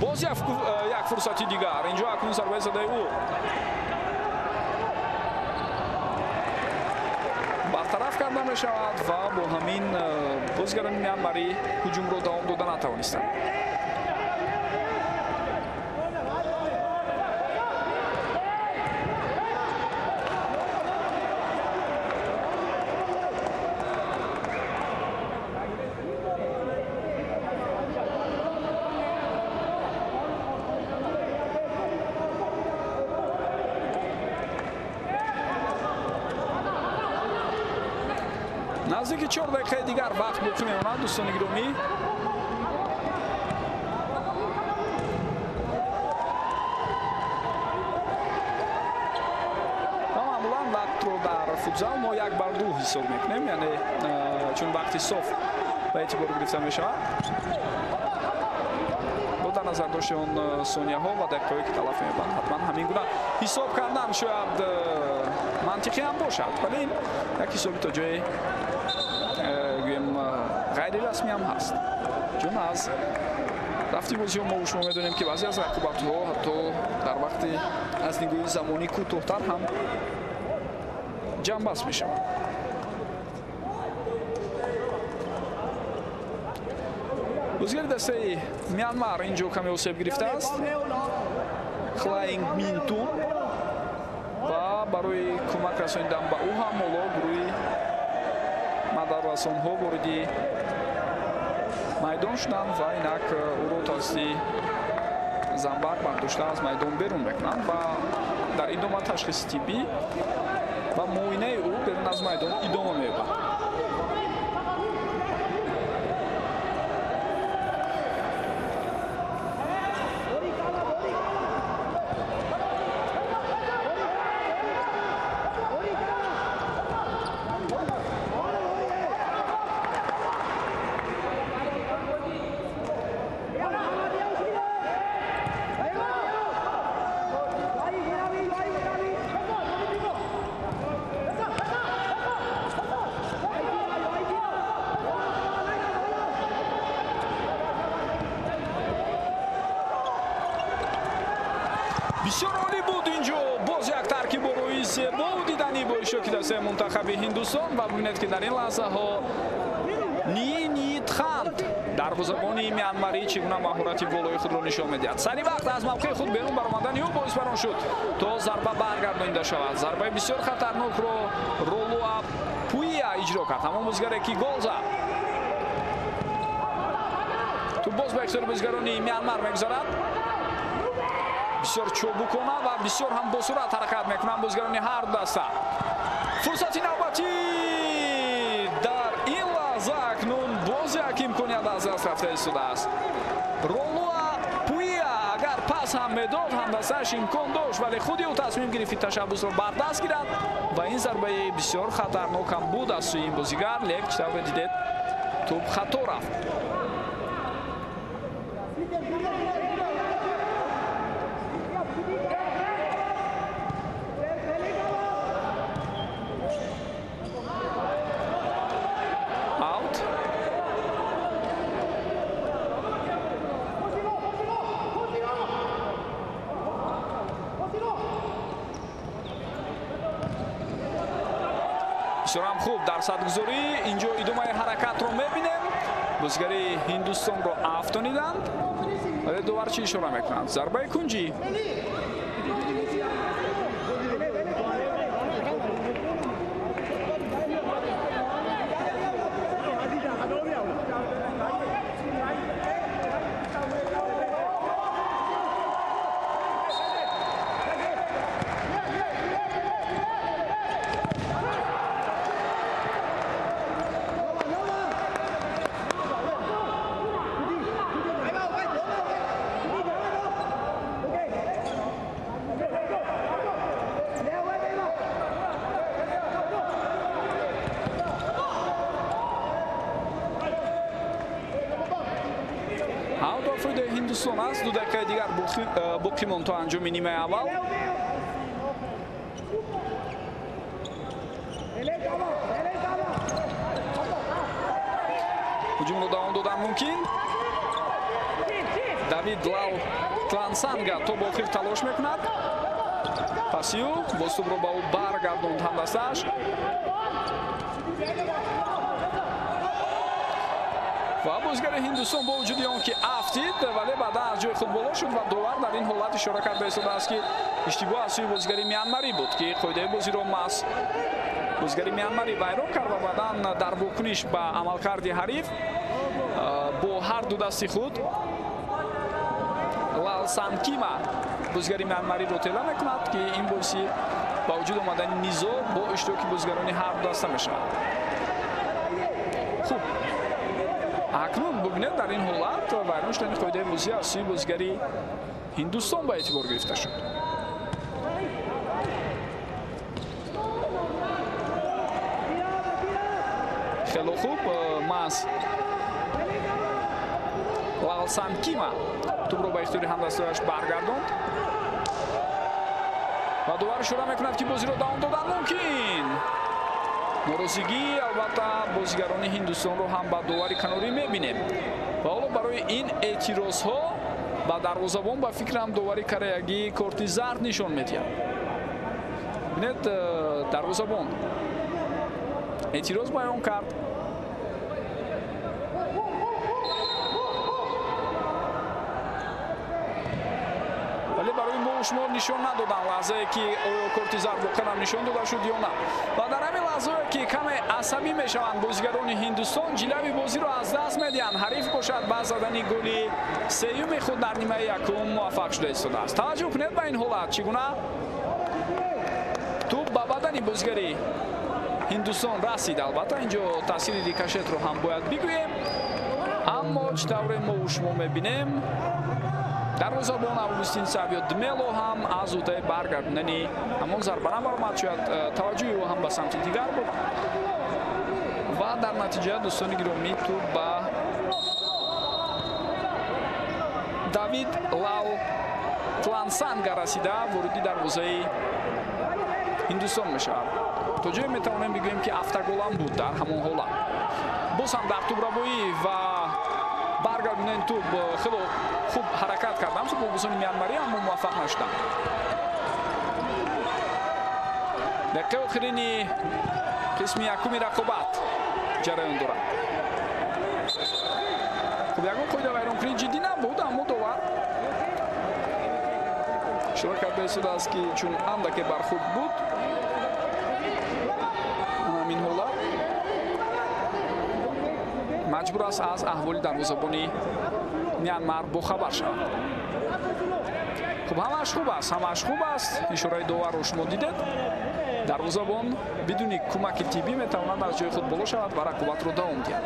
Боз як фурсати дигар. Инҷо акнун зарбаи задаи ӯ бартараф карда мешавад ва бо ҳамин бозигарони мянмарӣ ҳуҷумро давом дода натавонистанд. Наздики 4 дақиқаи дигар вақт боқӣ мемонад, дӯстони гиромӣ. Ва маъмулан вақтро дар футзал мо 1 бар 2 ҳисоб мекунем, яъне чун вақти соф ба эътибор гирифта мешавад. Бо дар назар дошти он сонияҳо ва дақиқаҳое ки талаф меёбанд, ҳатман ҳамин гуна ҳисоб кардан шояд мантиқӣ ҳам бошад, вале ин як ҳисоби то ҷое гӯем ғайрирасмӣ ҳам ҳаст, чун аз рафти бозиҳо мо шумо медонем, ки баъзе аз рақобатҳо ҳатто дар вақти аз нигоҳи замонӣ кӯтоҳтар ҳам ҷамъбаст мешаванд. Бозигари дастаи Мянмар инҷо каме осеб гирифтааст, Хлаинг Минтун, ва барои кӯмак расонидан ба ӯ ҳам ҳоло гурӯҳи мадаррасонҳо вориди майдон шуданд ва инак ӯро тавассути занбақ бардошта аз майдон берун мекунанд ва дар идома ташхиси тиббӣ ва муоинаи ӯ берун аз майдон идома меёбад. Бисёр олӣ буд инҷо, боз як таркиб рӯи зебо дидани бо иштироки дастаи мунтахаби Ҳиндустон ва бибинед, ки дар ин лаҳзаҳо Нинитханд дарвозабони Мянмарӣ чӣ гуна маҳорати болои худро нишон медиҳад. Сари вақт аз мавқеи худ берун баромадани ӯ боис бар он шуд, то зарба баргардонида шавад. Зарбаи бисёр хатарнокро Ролуа Пуя иҷро кард, ҳамон бозигаре ки гол зад. Туп боз ба ихтиёри бозигарони Мянмар мегузарад. Бисёр чобукона ва бисёр ҳам босуръат ҳаракат мекунанд бозигарони ҳар ду даста. Фурсати навбатӣ дар ин лаҳза акнун боз як имконият аз даст рафта истодааст. Ролуа Пуя агар пас ҳам медод, ҳамдастааш имкон дошт, вале худи ӯ тасмим гирифт, ки ташаббусро бар даст гирад ва ин зарбаи бисёр хатарнок ҳам буд аз сӯи ин бозигар. Лек чӣ тавре дидед, тӯб хато рафт. Аут. Бисёрам хуб дар садгузорӣ инҷо идомаи ҳаракатро мебинем. Бозигари Ҳиндустонро афтониданд, вале довар чӣ ишора мекунанд? Зарбаи кунҷӣ. Фоидаи Ҳиндустон аст. 2 дақиқаи дигар боқӣ монд то анҷоми нимаи аввал. Ҳуҷумро давом додан мумкин. Давид Лал Тлансанга то ба охир талош мекунад. Паси ӯ боз тӯбро ба ӯ баргардонд ҳамдастааш. Ва бозигари Ҳиндустон бо вуҷуди он ки афтид, вале баъдан аз ҷои худ боло шуд ва довар дар ин ҳолат ишора карда истодааст, ки иштибоҳ аз сӯи бозигари Мянмарӣ буд, ки қоидаи бозиро маҳз бозигари Мянмарӣ вайрон кард ва баъдан дар вокуниш ба амалкарди ҳариф бо ҳар ду дасти худ Лалсанкима бозигари Мянмариро тела мекунад, ки ин боиси ба вуҷуд омадани низоъ бо иштироки бозигарони ҳар ду даста мешавад. Хуб, акнун бубинед, дар ин ҳолат вайрон шудани қоидаи бозӣ аз сӯи бозигари Ҳиндустон ба эътибор гирифта шуд. Хело хуб, маҳз Лалсанкима тӯбро ба ихтиёри ҳамдастояш баргардонд ва довар ишора мекунад, ки бозиро давом додан мумкин. Норозигӣ албатта бозигарони Ҳиндустонро ҳам ба довари канорӣ мебинем ва ҳоло барои ин эътирозҳо ба дарвозабон ба фикрам довари кореягӣ корти зард нишон медиҳад. Бинед, дарвозабон эътироз баён кард. Вале барои мо шумо нишон надоданд лаҳзае, ки оё корти зард воқеан нишон дода шуд ё на. Ва дар ҳамин лаҳзае, ки каме асабӣ мешаванд бозигарони Ҳиндустон, ҷилави бозиро аз даст медиҳанд. Ҳариф бошад ба задани голи сеюми худ дар нимаи якум муваффақ шуда истодааст. Таваҷҷӯҳ кунед ба ин ҳолат, чӣ гуна тӯб ба бадани бозигари Ҳиндустон расид. Албатта инҷо таъсири рикошетро ҳам бояд бигӯем, аммо чӣ тавре мо шумо мебинем, дарвозабон Августин Савио Дмело ҳам аз уҳдаи баргардонидани ҳамон зарба набаромад. Шояд таваҷҷӯҳи ӯ ҳам ба самти дигар буд ва дар натиҷа, дӯстони гиромӣ, тӯб ба Давид Лал Тлансанга расида вориди дарвозаи Ҳиндустон мешавад. То ҷое метавонем бигӯем, ки автоголам буд дар ҳамон ҳолат. Боз ҳам дар тӯбрабоӣ ва Баргардонидани тӯб хело хуб ҳаракат карданд футболбозони мянмарӣ, аммо муваффақ нашуданд. Дақиқаи охирини қисми якуми рақобат ҷараён дорад. Хуб, ягон қоидавайронкунии ҷиддӣ набуд, аммо довар ишора карда истодааст, ки чун андаке бархӯрд буд, ҳамин ҳолат маҷбур аст аз аҳволи дарвозабони Мянмар бохабар шавад. Хуб, ҳамааш хуб аст, ҳамааш хуб аст. Ишораи доварро шумо дидед. Дарвозабон бидуни кӯмаки тиббӣ метавонад аз ҷои худ боло шавад ва рақобатро давом диҳад.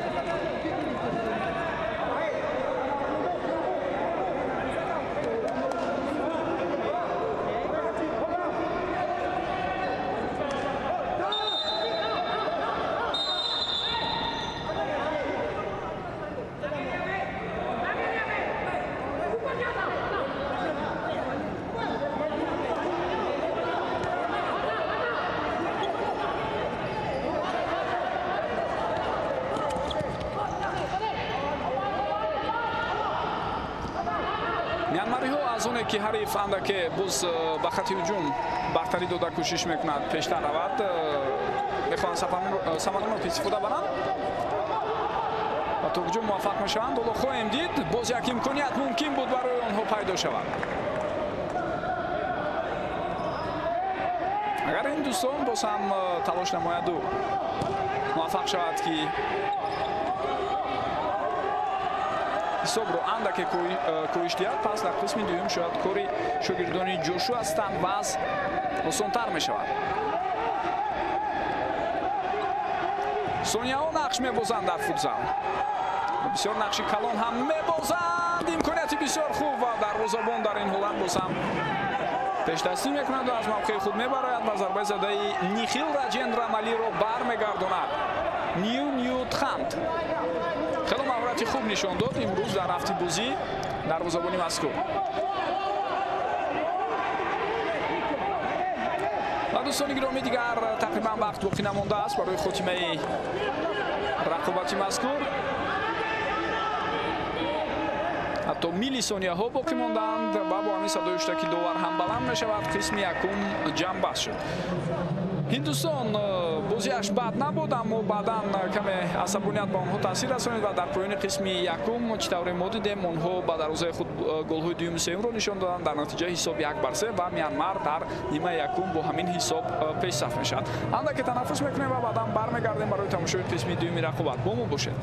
Мянмариҳо аз оне ки ҳариф андаке боз ба хати ҳуҷум бартарӣ дода кӯшиш мекунад пештар равад, мехоҳанд самаранок истифода баранд ва то куҷо муваффақ мешаванд ҳоло хоҳем дид. Боз як имконият мумкин буд барои онҳо пайдо шавад. Агар ин дӯстон боз ҳам талош намояду муваффақ шавад, ки ҳисобро андаке коҳиш диҳад, пас дар қисми дуюм шояд кори шогирдони Ҷошуа Станваз осонтар мешавад. Сонияҳо нақш мебозанд дар футзал, бисёр нақши калон ҳам мебозанд. Имконияти бисёр хуб ва дарвозабон дар ин ҳолат боз ҳам пешдастӣ мекунаду аз мавқеи худ мебарояд ва зарбаи задаи Нихил Раҷендра Малиро бармегардонад. Ню Ню Тхант хело маҳорати хуб нишон дод имрӯз дар рафти бозӣ дарвозабони мазкур. Ва дӯстони гиромӣ, дигар тақрибан вақт боқӣ намондааст барои хотимаи рақобати мазкур. Ҳатто миллисонияҳо боқӣ мондаанд ва бо ҳамин садои ҳуштаки довар ҳам баланд мешавад. Қисми якум ҷамъбаст шуд. Ҳиндустон бозиаш бад набуд, аммо баъдан каме асабоният ба онҳо таъсир расонид ва дар поёни қисми якум, чӣ тавре мо дидем, онҳо ба дарвозаи худ голҳои дуюму сеюмро нишон доданд. Дар натиҷа ҳисоб 1-3 ва Мянмар дар нимаи якум бо ҳамин ҳисоб пешсаф мешавад. Андаке танаффус мекунем ва баъдан бармегардем барои тамошои қисми дуюми рақобат. Бо мо бошед.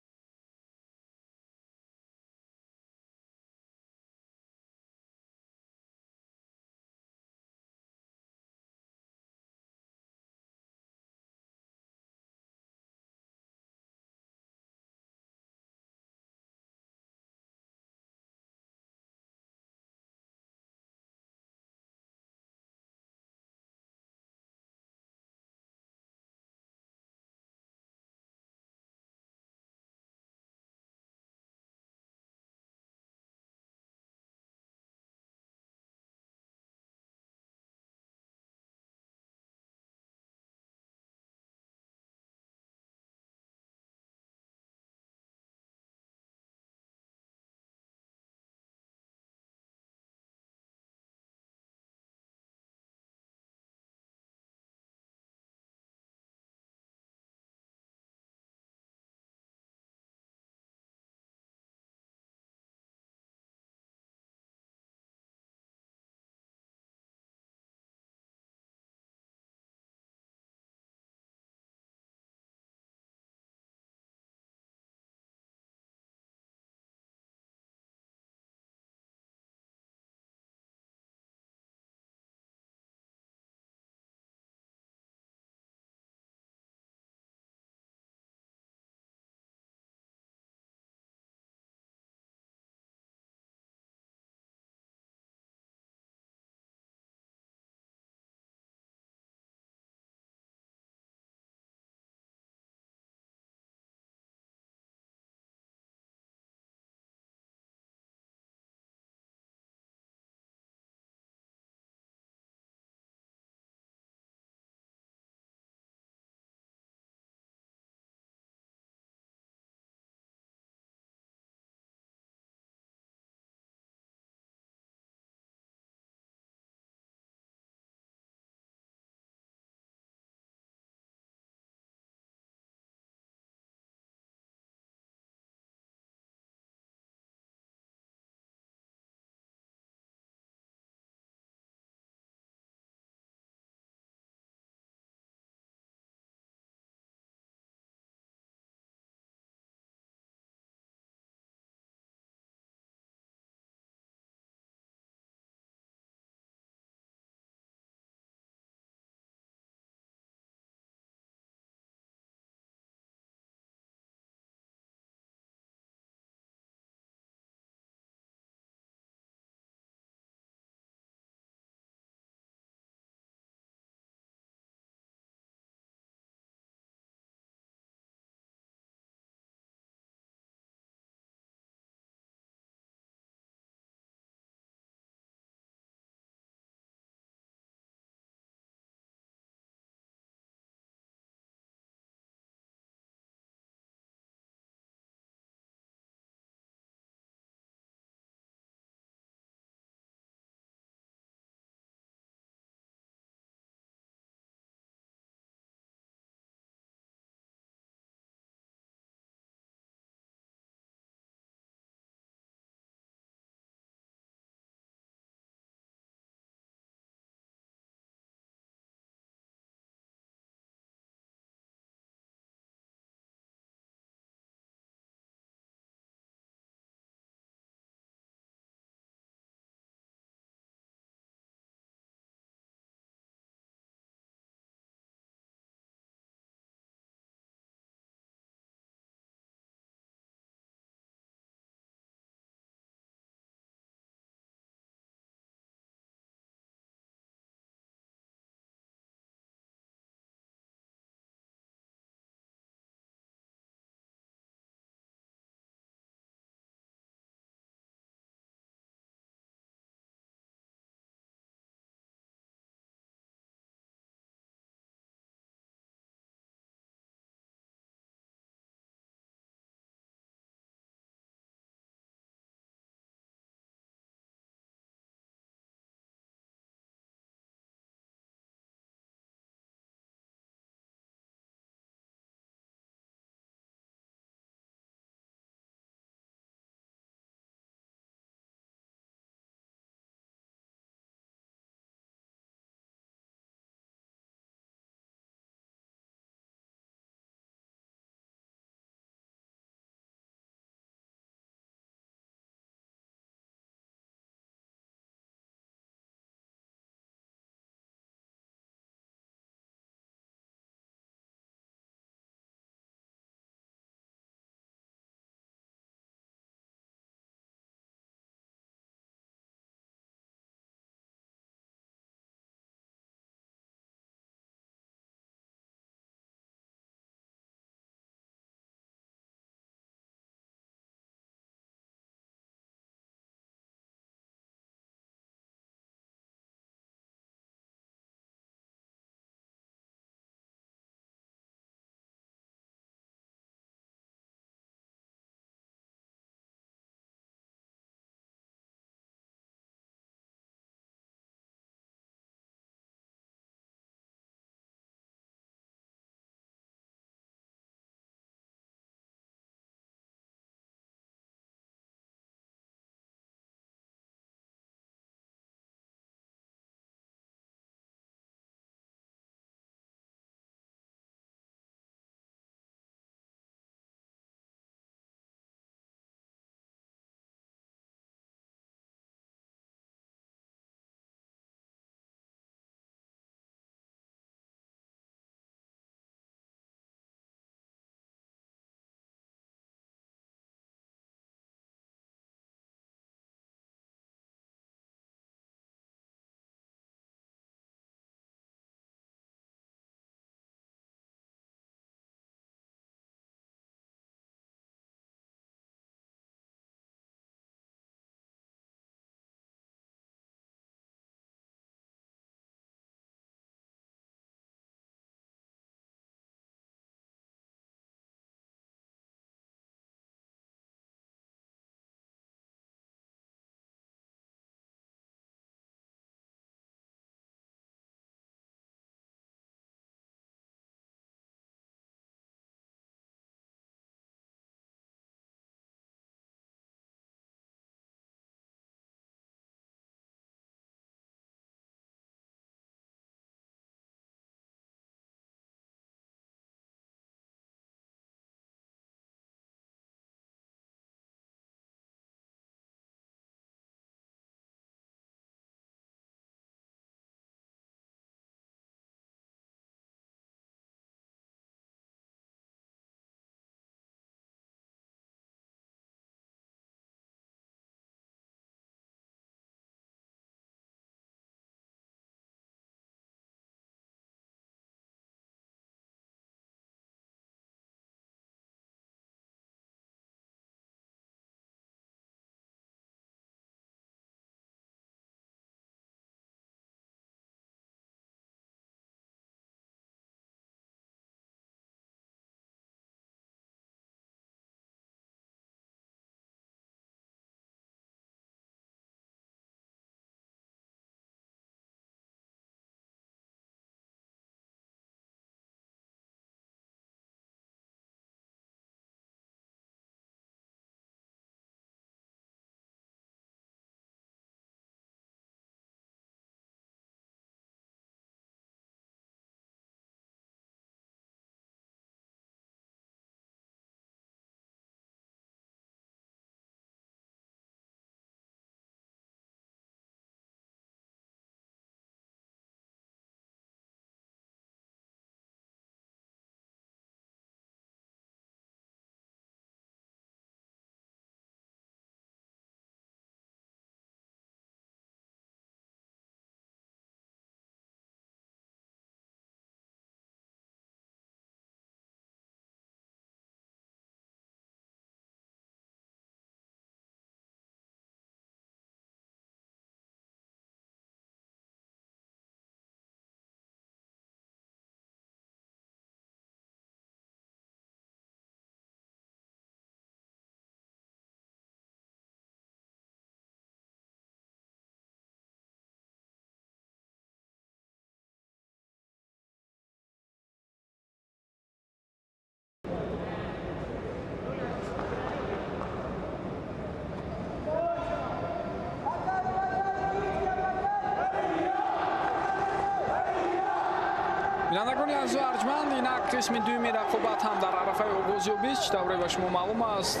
Бинандагони азизу арҷманд, инак қисми дуюми рақобат ҳам дар арафаи оғоз ёбид. Чӣ тавре ба шумо маълум аст,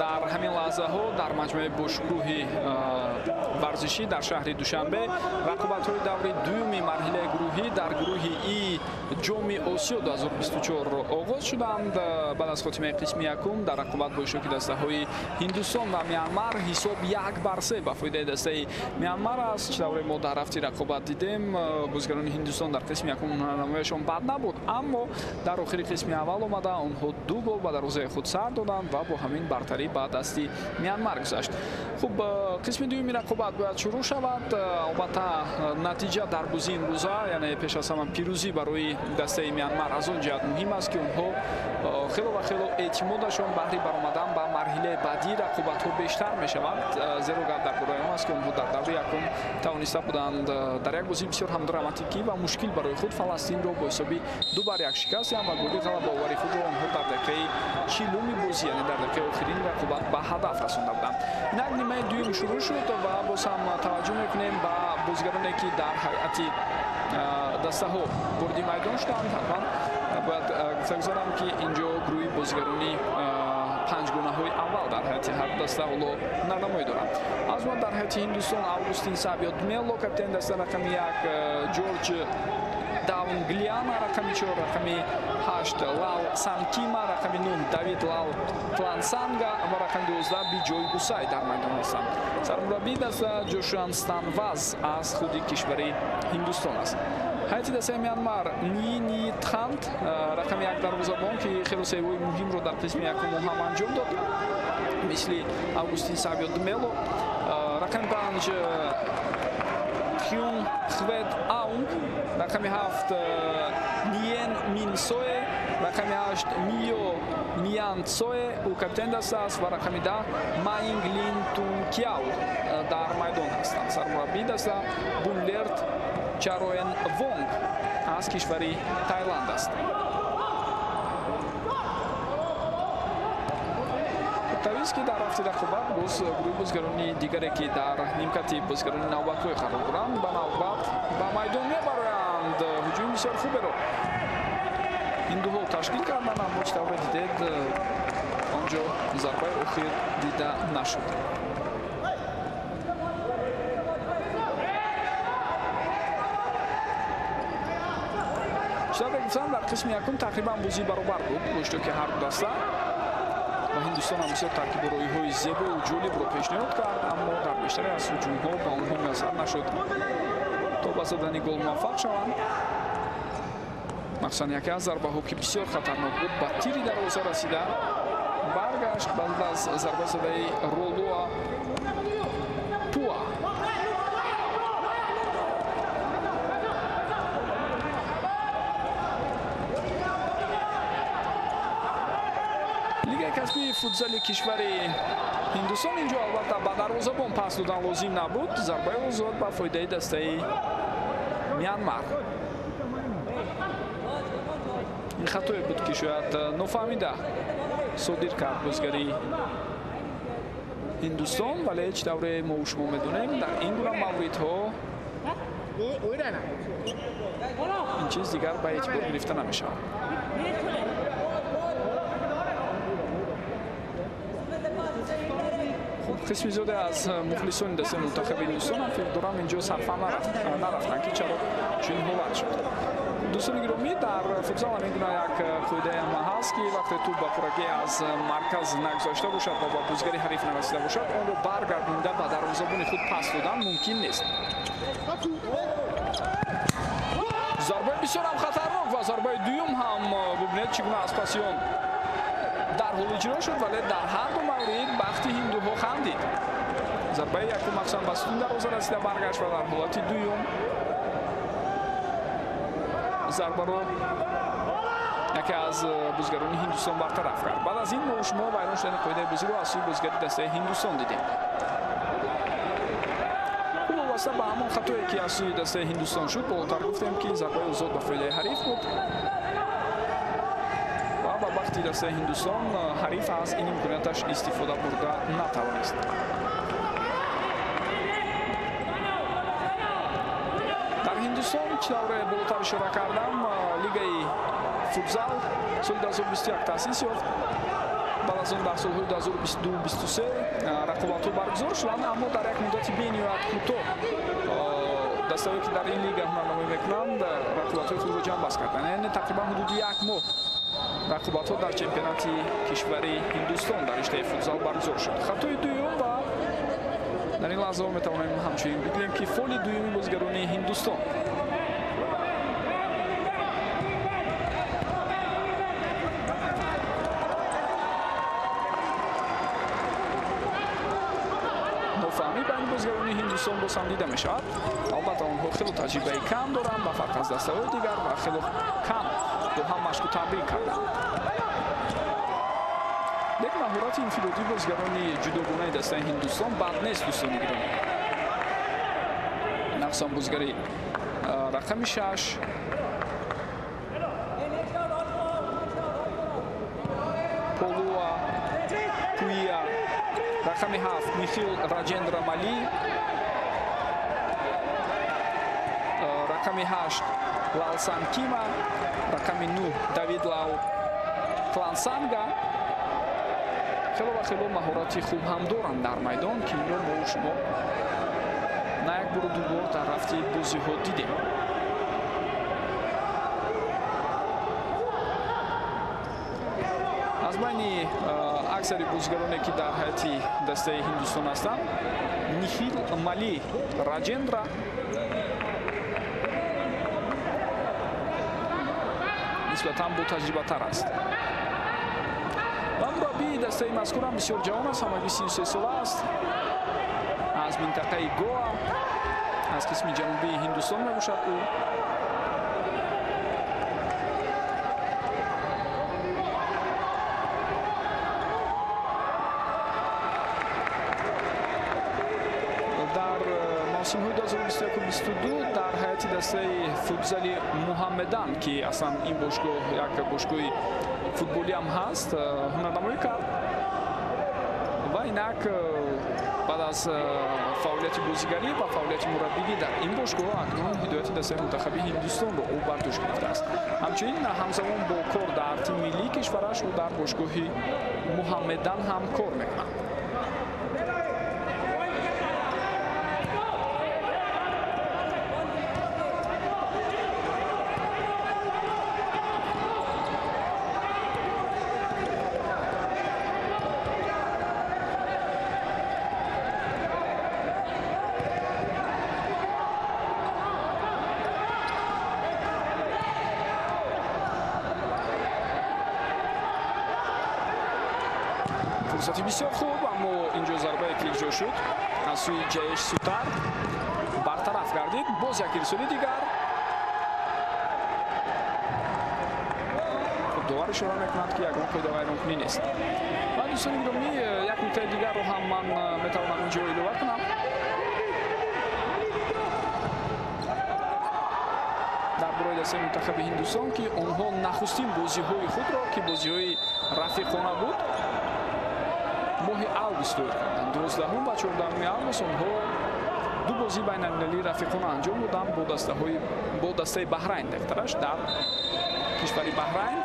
дар ҳамин лаҳзаҳо дар маҷмӯаи бошгоҳи варзишӣ дар шаҳри Душанбе рақобатҳои даври дуюми марҳилаи гурӯҳӣ дар гурӯҳи И ҷоми Осиё 2024 оғоз шуданд. Баъд аз хотимаи қисми якум дар рақобат бо иштироки дастаҳои Ҳиндустон ва Мянмар ҳисоб 1-3 ба фоидаи дастаи Мянмар аст. Чӣ тавре мо дар рафти рақобат дидем, бозигарони Ҳиндустон дар қисми якум намояшон бад набуд, аммо дар охири қисми аввал омада онҳо 2 гол ба дарвозаи худ сар доданд ва бо ҳамин бартарӣ ба дасти Мянмар гузашт. Хуб, қисми дуюми рақобат бояд шурӯъ шавад. Албатта натиҷа дар бозии имрӯза, яъне пеш аз ҳама пирӯзӣ барои дастаи Мянмар аз он ҷиҳат муҳим аст, ки онҳо хело ва хело эътимодашон баҳри баромадан ба марҳилаи баъдии рақобатҳо бештар мешавад, зеро гап дар бораи он аст, ки онҳо дар даври якум тавониста буданд дар як бозии бисёр ҳам драматикӣ ва мушкил барои худ Фаластинро бо ҳисоби 2-1 шикаст ва голи ғалабаовари худро онҳо дар дақиқаи 40-уми бозӣ, яъне дар дақиқаи охирини рақобат ба ҳадаф расонда буданд. Инак нимаи дуюм шурӯъ шуд ва боз ҳам таваҷҷӯҳ мекунем ба бозигароне, ки дар ҳайати дастаҳо вориди майдон шуданд. Ҳатман бояд гуфта гузорам, ки инҷо гурӯҳи бозигарони панҷгонаҳои аввал дар ҳайати ҳар ду даста ҳоло ҳунарнамоӣ доранд. Аз ҷумла дар ҳайати Ҳиндустон Августин Сабио Дмело, капитани даста рақами 1, Ҷорҷ Даунглиана рақами 4, рақами 8 Лал Санкима, рақами 9 Давид Лал Тлансанга ва рақами 12 Биҷой Гусай дар майдон ҳастанд. Сармураббии даста Ҷошуан Станваз аз худи кишвари Ҳиндустон аст. Ҳайати дастаи Мянмар Ни Ни Тхант, рақами 1 дарвозабон, ки хело сейвҳои муҳимро дар қисми якум ҳам анҷом дод, мисли Августин Сабио Дмело, рақами 5 Хюн Хвед Аунг, рақами 7 Ниен Мин Сое, рақами 8 Мио Миян Цое, ӯ капитани даста аст, ва рақами 10 Маинг Лин Тун Кяо дар майдон ҳастанд. Сармураббии даста Бунлерт Чароен Вонг аз кишвари Тайланд аст. Табиист, ки дар рафти рақобат боз гурӯҳи бозигарони дигаре, ки дар нимкати бозигарони навбатҳои қарор доранд, ба навбат ба майдон мебароянд. Ҳуҷуми бисёр хуберо ҳиндуҳо ташкил карданд, аммо чӣ тавре дидед, он ҷо зарбаи охир дида нашуд. Чӣ гуфтам, дар қисми якум тақрибан бозӣ баробар буд бо иштироки ҳар ду даста ва Ҳиндустон ҳам бисёр таркибу роҳиҳои зебою ҷолибро пешниҳод кард, аммо дар бештаре аз ҳуҷумҳо ба онҳо муяссар нашуд то ба задани гол муваффақ шаванд. Махсусан яке аз зарбаҳо, ки бисёр хатарнок буд, ба тири дарвоза расида баргашт баъд аз зарба задаи Ролуа Пуа. Лигаи касбии футзали кишвари Ҳиндустон инҷо албатта ба дарвозабон пас додан лозим набуд. Зарбаи озод ба фоидаи дастаи Мянмар. Ин хатое буд, ки шояд нофаҳмида содир кард бозигари Ҳиндустон, вале чӣ тавре мо шумо медонем, дар ин гуна мавридҳо ин чиз дигар ба эътибор гирифта намешавад. Қисми зиёде аз мухлисони дастаи мунтахаби Ҳиндустон ҳам фикр дорам инҷо сарфа нарафтанд, ки чаро чунин ҳолат шуд. Дӯстони гиромӣ, дар футзал ҳамин гуна як қоидаам ҳаст, ки вақте тӯп ба пуррагӣ аз марказ нагузашта бошад ва ба бозигари ҳариф нарасида бошад, онро баргардонида ба дарвозабони худ пас додан мумкин нест. Зарбаи бисёр ҳам хатарнок ва зарбаи дуюм ҳам бубинед чӣ гуна аз паси он дарҳол иҷро шуд, вале дар ҳар ду маврид бахти ҳиндуҳо хандид. Зарбаи якум махсусан ба сутуни дарвоза расида баргашт ва дар ҳолати дуюм зарбаро яке аз бозигарони Ҳиндустон бартараф кард. Баъд аз ин мо шумо вайрон шудани қоидаи бозиро аз сӯи бозигари дастаи Ҳиндустон дидем. Хуб, вобаста ба ҳамон хатое, ки аз сӯи дастаи Ҳиндустон шуд, болотар гуфтем, ки зарбаи озод ба фоидаи ҳариф буд ва ба бахти дастаи Ҳиндустон ҳариф аз ин имконияташ истифода бурда натавонист. Дар Ҳиндустон, чӣ тавре болотар ишора кардам, Лигаи футзал соли 2021 таъсис ёфт. Баъд аз он дар солҳои 2022-23 рақобатҳо баргузор шуданд, аммо дар як муддати бениҳоят кӯтоҳ дастаҳое ки дар ин лига ҳунарнамоӣ мекунанд рақобатҳои худро ҷамъбаст карданд. Яъне тақрибан ҳудуди як моҳ рақобатҳо дар чемпионати кишвари Ҳиндустон дар риштаи футзал баргузор шуд. Хатои дуюм ва дар ин лаҳзаҳо метавонем ҳамчунин бигӯем ки фоли дуюми бозигарони Ҳиндустон. Нофаҳмӣ байни бозигарони Ҳиндустон боз ҳам дида мешавад. Албатта онҳо хело таҷрибаи кам доранд ба фарқ аз дастаҳои дигар ва хело кам бо ҳам машқу тамрин карданд. Лекин маҳорати инфиродии бозигарони ҷудогонаи дастаи Ҳиндустон бад нест, дӯстони гиромӣ. Махсусан бозигари рақами 6 Полуа Пуя, рақами 7 Михил Раҷендра Мали, рақами 8 Лалсан Кима, рақами 9 Давид Лау Клансанга. Хело ва хело маҳорати хуб ҳам доранд дар майдон, ки инро мо шумо на як бору ду бор дар рафти бозиҳо дидем. Аз байни аксари бозигароне ки дар ҳайати дастаи Ҳиндустон ҳастанд, Нихил Мали Раҷендра нисбатан ботаҷрибатар аст. Ва мураббии дастаи мазкурам бисёр ҷавон аст, ҳамагӣ 33 сола аст, аз минтақаи Гоа, аз қисми ҷанубии Ҳиндустон мебошад ӯ. Дар мавсимҳои 2021-22 дар ҳайати дастаи футзали Муҳаммедан, ки аслан ин бошгоҳ як бошгоҳи футболиам ҳаст, ҳунарнамоӣ кард ва инак баъд аз фаъолияти бозигарӣ ва фаъолияти мураббигӣ дар ин бошгоҳ акнун ҳидояти дастаи мунтахаби Ҳиндустонро ӯ бар дӯш гирифтааст. Ҳамчунин ҳамзамон бо кор дар тими миллии кишвараш ӯ дар бошгоҳи Муҳаммедан ҳам кор мекунад. Фурсати бисёр хуб, аммо инҷо зарбае ки иҷро шуд аз сӯи Ҷаеш Сутар бартараф гардид. Боз як ирсоли дигар. Хуб, довар ишора мекунад, ки ягон қоидавайронкунӣ нест. Ва дӯстони гиромӣ, як нуктаи дигарро ҳам ман метавонам инҷо илова кунам. Дар бораи дастаи мунтахаби Ҳиндустон, ки онҳо нахустин бозиҳои худро, ки бозиҳои рафиқона буд, моҳи август доир карданд. 12 ва 14 август онҳо ду бозии байналмилалии рафиқона анҷом доданд бо дастаи Баҳрайн, дақтараш дар кишвари Баҳрайн,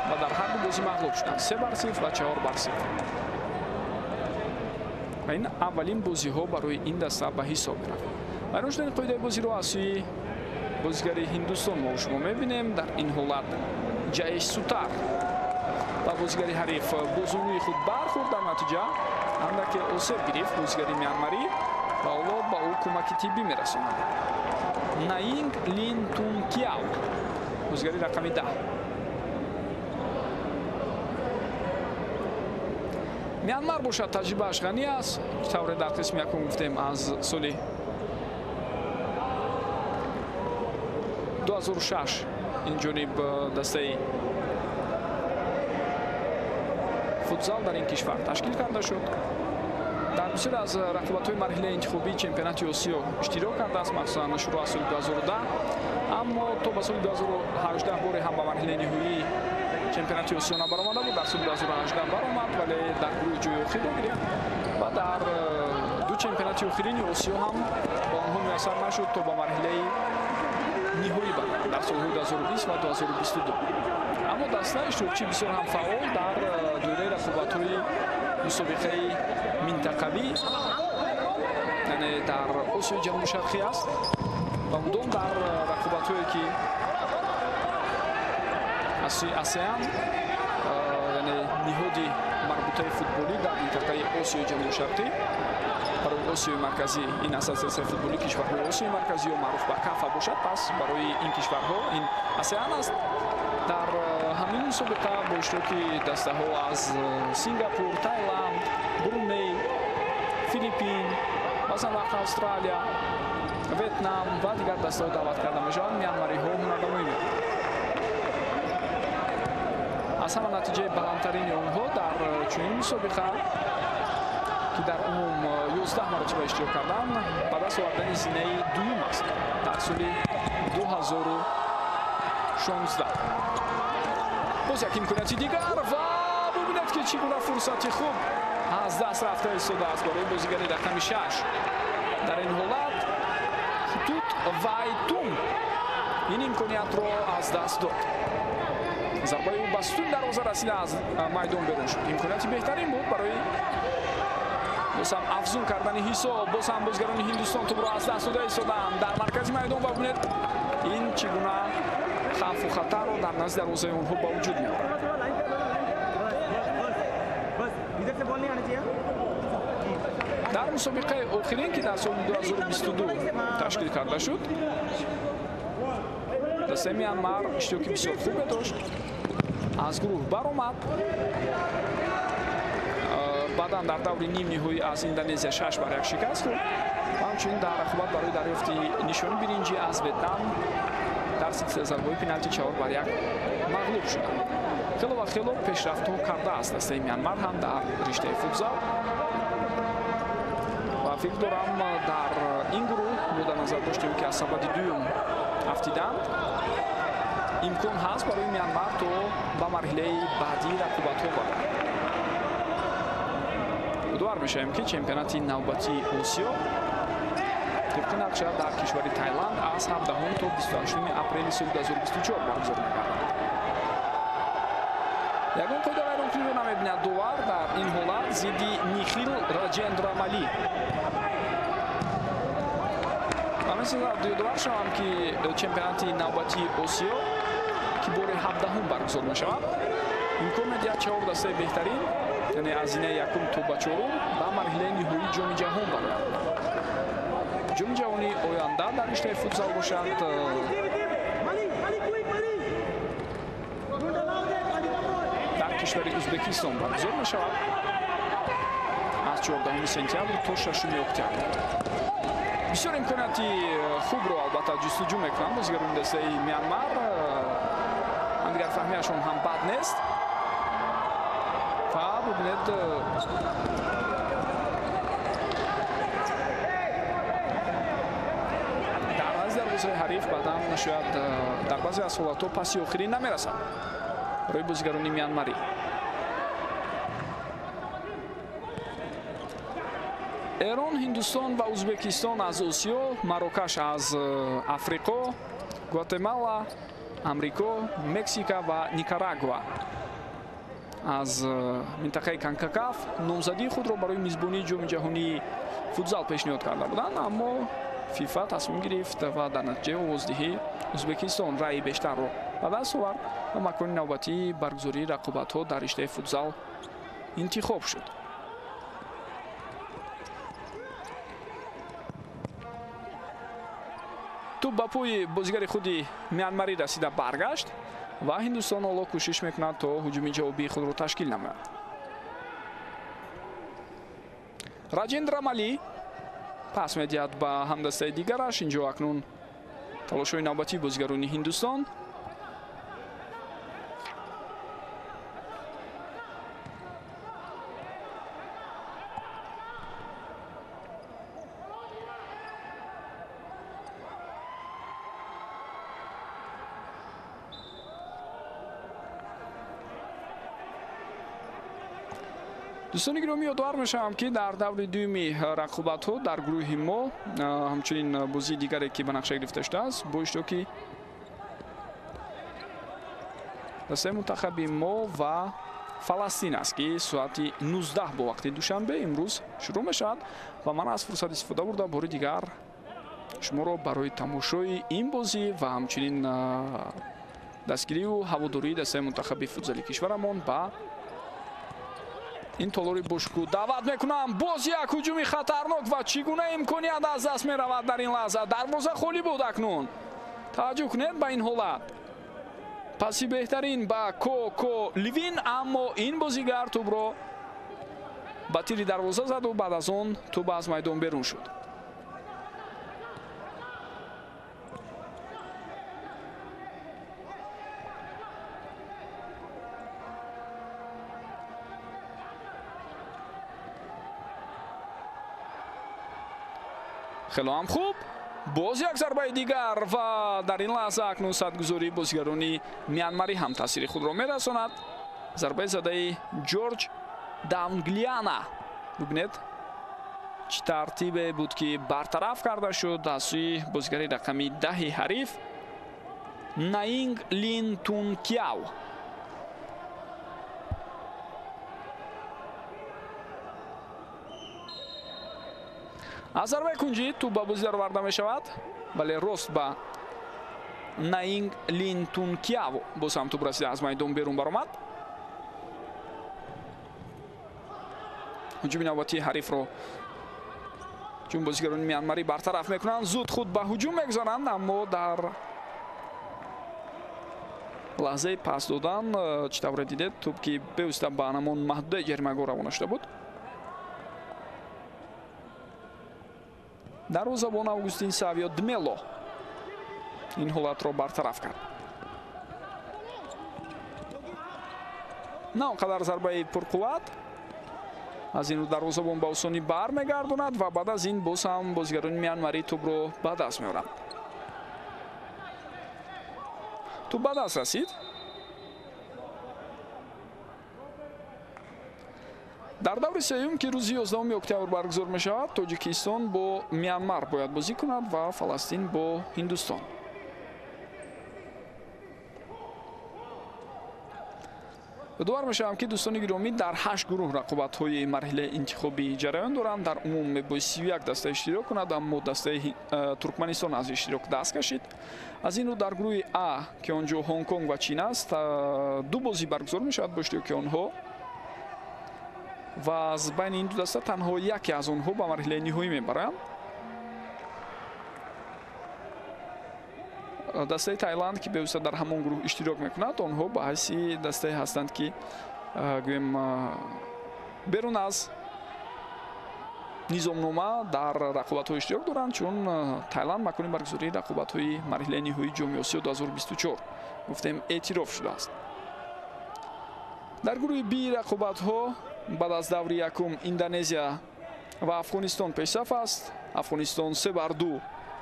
ва дар ҳар ду бозӣ мағлуб шуданд 3-0 ва 4-0. Ва ин аввалин бозиҳо барои ин даста ба ҳисоб меравад. Вайрон шудани қоидаи бозиро аз сӯи бозигари Ҳиндустон мо шумо мебинем. Дар ин ҳолат Ҷаеш Сутар ва бозигари ҳариф бо зонуи худ бархӯрд, дар натиҷа андаке осеб гирифт бозигари мянмарӣ ва ҳоло ба ӯ кӯмаки тиббӣ мерасонад. Наинг Лин Тун Киао, бозигари рақами 10. Мянмар бошад таҷрибааш ғанӣ аст. Тавре дар қисми якум гуфтем, аз соли 2006 ин ҷониб дастаи футзал дар ин кишвар ташкил карда шуд. Дар бисёр аз рақобатҳои марҳилаи интихобии чемпионати Осиё иштирок кардааст, махсусан шурӯъ аз соли 2010, аммо то ба соли 2018 боре ҳам ба марҳилаи ниҳоии чемпионати Осиё набаромада буд. Дар соли 2018 баромад, вале дар гурӯҳи ҷои охирро гирифт ва дар ду чемпионати охирини Осиё ҳам ба онҳо муяссар нашуд то ба марҳилаи ниҳоӣ баромад дар солҳои 2020 ва 2022. Аммо дастаи иштирокчӣ бисёр ҳам фаъол дар доираи рақобатҳои мусобиқаи минтақавӣ, яъне дар Осиёи Ҷанубу Шарқӣ аст ва мудом дар рақобатҳое ки аз сӯи АСЕАН, яъне ниҳоди марбутаи футболӣ дар минтақаи Осиёи Ҷанубу Шарқӣ барои Осиёи Марказӣ, ин ассотсиатсияи футболии кишварҳои Осиёи Марказӣ ё маъруф ба КАФА бошад, пас барои ин кишварҳо ин АСЕАН аст. Дар ҳамин мусобиқа бо иштироки дастаҳо аз Сингапур, Тайланд, Бруней, Филиппин, баъзан вақт Австралия, Ветнам ва дигар дастаҳо даъват карда мешаванд. Мянмариҳо ҳунарнамоӣ мекунанд. Аз ҳама натиҷаи баландтарини онҳо дар чунин мусобиқа, ки дар умум 11 маротиба иштирок карданд, ба даст овардани зинаи дуюм аст дар соли 2016. Боз як имконияти дигар ва бубинед, ки чӣ гуна фурсати хуб аз даст рафта истодааст барои бозигари рақами 6. Дар ин ҳолат Хутут Вайтун ин имкониятро аз даст дод. Зарбаи ӯ ба сутуни дарвоза расида аз майдон берун шуд. Имконияти беҳтарин буд барои боз ҳам афзун кардани ҳисоб. Боз ҳам бозигарони Ҳиндустон тӯбро аз даст дода истоданд дар маркази майдон ва бубинед, ин чӣ гуна хавфу хатарро дар назди дарвозаи онҳо ба вуҷуд меорад. Дар мусобиқаи охирин, ки дар соли 2022 ташкил карда шуд, дастаи Мянмар иштироки бисёр хубе дошт, аз гурӯҳ баромад. Баъдан дар даври нимниҳоӣ аз Индонезия 6-1 шикаст хӯрд ва ҳамчунин дар рақобат барои дарёфти нишони биринҷӣ аз Ветнам дар силсилаи зарбаҳои пеналти 4-1 мағлуб шуданд. Хело ва хело пешрафтҳо кардааст дастаи Мянмар ҳам дар риштаи футзал ва фикр дорам, дар ин гурӯҳ бо дар назар доштем, ки аз сабади дуюм афтиданд, имкон ҳаст барои Мянмар то ба марҳилаи баъдии рақобатҳо барад. Ёдовар мешавем, ки чемпионати навбатии Осиё тибқи нақша дар кишвари Тайланд аз 17 то 28 апрели соли 2024 баргузор мегардад. Ягон қоидавайронкуниро намебинад довар дар ин ҳолат зидди Нихил Раҷендрамалӣ. Ва месозад ёдовар шавам, ки чемпионати навбатии Осиё, ки бори 17 баргузор мешавад, имкон медиҳад чаҳор дастаи беҳтарин, яъне аз зинаи якум то ба чорум, ба марҳилаи ниҳоии Ҷоми ҷаҳон бароянд. Ҷоми ҷаҳони оянда дар риштаи футзал бошад дар кишвари Ӯзбекистон баргузор мешавад аз 14 сентябр то 6 октябр. Бисёр имконияти хубро албатта ҷустуҷӯ мекунанд бозигарони дастаи Мянмар. Ҳамдигарфаҳмиашон ҳам бад нест ва бубинед, дар назди дарвозаи ҳариф баъдан шояд дар баъзе аз ҳолатҳо паси охирин намерасад барои бозигарони мянмарӣ. Эрон, Ҳиндустон ва Ӯзбекистон аз Осиё, Марокаш аз Африқо, Гватемала, Амрико, Мексика ва Никарагуа аз минтақаи Конкакаф номзадии худро барои мизбонии Ҷоми ҷаҳонии футзал пешниҳод карда буданд, аммо ФИФА тасмим гирифт ва дар натиҷаи овоздиҳӣ Ӯзбекистон раъи бештарро ба даст овард ва макони навбатии баргузории рақобатҳо дар риштаи футзал интихоб шуд. Тӯб ба пӯи бозигари худи Мянмарӣ расида баргашт ва Ҳиндустон ҳоло кӯшиш мекунад то ҳуҷуми ҷавобии худро ташкил намояд. Раҷендра Мали пас медиҳад ба ҳамдастаи дигараш. Инҷо акнун талошҳои навбатии бозигарони Ҳиндустон. Дӯстони гиромӣ, ёдовар мешавам, ки дар даври дуюми рақобатҳо дар гурӯҳи мо ҳамчунин бозии дигаре, ки ба нақша гирифта шудааст, бо иштироки дастаи мунтахаби мо ва Фаластин аст, ки соати 19 бо вақти Душанбе имрӯз шурӯъ мешавад ва ман аз фурсат истифода бурда бори дигар шуморо барои тамошои ин бозӣ ва ҳамчунин дастгирию ҳаводории дастаи мунтахаби футзали кишварамон ба ин толори бошукӯҳ даъват мекунам. Боз як ҳуҷуми хатарнок ва чӣ гуна имконият аз даст меравад дар ин лаҳза. Дарвоза холӣ буд. Акнун таваҷҷӯҳ кунед ба ин ҳолат. Паси беҳтарин ба Коко Ливин, аммо ин бозигар тӯбро ба тири дарвоза заду баъд аз он тӯб аз майдон берун шуд. Хело ҳам хуб. Боз як зарбаи дигар ва дар ин лаҳза акнун садгузории бозигарони Мянмарӣ ҳам таъсири худро мерасонад. Зарбаи задаи Ҷорҷ Давнглиана. Бубинед, чӣ тартибе буд, ки бартараф карда шуд аз сӯи бозигари рақами 10 ҳариф Наинг Лин Тункяв. Аз зарбаи кунҷӣ тӯб ба бозӣ дароварда мешавад, вале рост ба Наинг Лин Тункяв боз ҳам тӯб расида аз майдон берун баромад. Ҳуҷуми навбатии ҳарифро чун бозигарони Мянмарӣ бартараф мекунанд, зуд худ ба ҳуҷум мегузаранд, аммо дар лаҳзаи пас додан, чӣ тавре дидед, тӯб ки бевосита ба ҳамон маҳдудаи ҷаримагоҳ равона шуда буд. Дарвозабон Августин Савио Дмело ин ҳолатро бартараф кард. На он қадар зарбаи пурқувват, аз ин рӯ дарвозабон ба осонӣ бармегардонад ва баъд аз ин боз ҳам бозигарони Мянмарӣ тӯбро ба даст меоранд. Тӯб ба даст расид. Дар даври сеюм, ки рӯзи 11 октябр баргузор мешавад, Тоҷикистон бо Мянмар бояд бозӣ кунад ва Фаластин бо Ҳиндустон. Ёдовар мешавам, ки дӯстони гиромӣ, дар 8 гурӯҳ рақобатҳои марҳилаи интихобӣ ҷараён доранд. Дар умум мебоист 31 даста иштирок кунад, аммо дастаи Туркманистон аз иштирок даст кашид. Аз ин рӯ дар гурӯҳи А, ки он ҷо Ҳонконг ва Чин аст, ду бозӣ баргузор мешавад бо иштироки онҳо ва аз байни ин ду даста танҳо яке аз онҳо ба марҳилаи ниҳоӣ мебаранд. Дастаи Тайланд, ки бевосита дар ҳамон гурӯҳ иштирок мекунад, онҳо ба ҳайси дастае ҳастанд, ки гӯем берун аз низомнома дар рақобатҳо иштирок доранд, чун Тайланд макони баргузории рақобатҳои марҳилаи ниҳоии Ҷоми Осиё 2024 гуфтем эътироф шудааст. Дар гурӯҳи Би рақобатҳо баъд аз даври якум Индонезия ва Афғонистон пешсаф аст. Афғонистон 3-2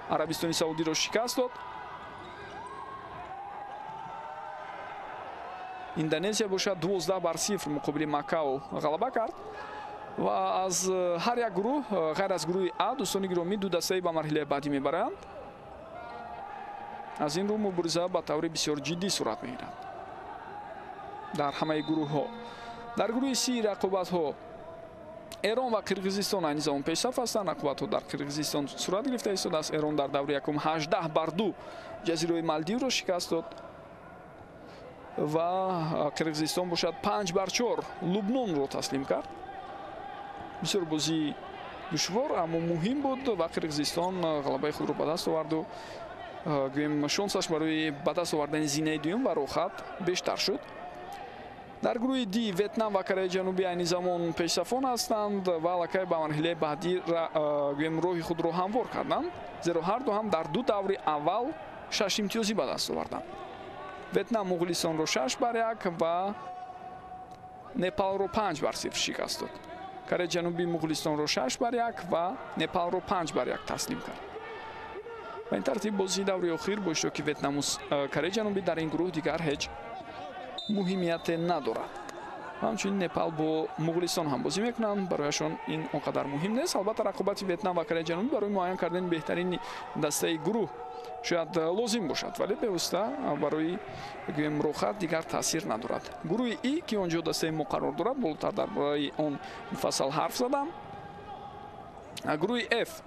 Арабистони Саудиро шикаст дод. Индонезия бошад 12-0 муқобили Макао ғалаба кард ва аз ҳар як гурӯҳ ғайр аз гурӯҳи А, дӯстони гиромӣ, ду дастаи ба марҳилаи баъдӣ мебаранд. Аз ин рӯ мубориза ба таври бисёр ҷиддӣ сурат мегирад дар ҳамаи гурӯҳҳо. Дар гурӯҳи Си рақобатҳо Эрон ва Қирғизистон айни замон пешсаф ҳастанд. Рақобатҳо дар Қирғизистон сурат гирифта истодааст. Эрон дар даври якум 18-2 ҷазираи Малдивро шикаст дод ва Қирғизистон бошад 5-4 Лубнонро таслим кард. Бисёр бозии душвор, аммо муҳим буд ва Қирғизистон ғалабаи худро ба даст оварду гӯем шонсаш барои ба даст овардани зинаи дуюм ва роҳат бештар шуд. Дар гурӯҳи Ди Ветнам ва Кореяи Ҷанубӣ айни замон пешсафон ҳастанд ва аллакай ба марҳилаи баъдӣ гӯем роҳи худро ҳамвор карданд, зеро ҳарду ҳам дар ду даври аввал 6 имтиёзӣ ба даст оварданд. Ветнам Муғулистонро 6-1 ва Непалро 5-0 шикаст дод. Кореяи Ҷанубӣ Муғулистонро 6-1 ва Непалро 5-1 таслим кард. Ба ин тартиб бозии даври охир бо иштироки Ветнаму Кореяи Ҷанубӣ дар ин гурӯҳ дигар ҳеҷ муҳимияте надорад. Ҳамчунин Непал бо Муғулистон ҳам бозӣ мекунанд, барояшон ин он қадар муҳим нест. Албатта рақобати Ветнам ва Кореяи Ҷанубӣ барои муайян кардани беҳтарин дастаи гурӯҳ шояд лозим бошад, вале бевосита барои гӯем рохат дигар таъсир надорад. Гурӯҳи И, ки он ҷо дастаи мо қарор дорад, болотар дар бораи он муфассал ҳарф задам. Гурӯҳи Ф,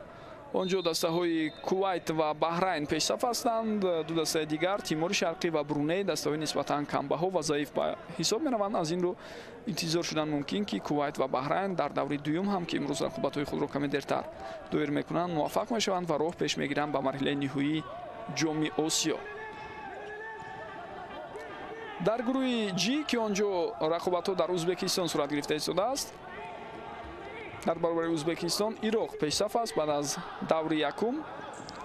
он ҷо дастаҳои Кувайт ва Баҳрайн пешсаф ҳастанд. Ду дастаи дигар, Тимори Шарқӣ ва Бруней, дастаҳои нисбатан камбаҳо ва заиф ба ҳисоб мераванд. Аз ин рӯ интизор шудан мумкин, ки Кувайт ва Баҳрайн дар даври дуюм ҳам, ки имрӯз рақобатҳои худро каме дертар доир мекунанд, муваффақ мешаванд ва роҳ пеш мегиранд ба марҳилаи ниҳоии Ҷоми Осиё. Дар гурӯҳи Ҷ, ки он ҷо рақобатҳо дар Ӯзбекистон сурат гирифта истодааст, дар баробари Ӯзбекистон Ироқ пешсаф аст. Баъд аз даври якум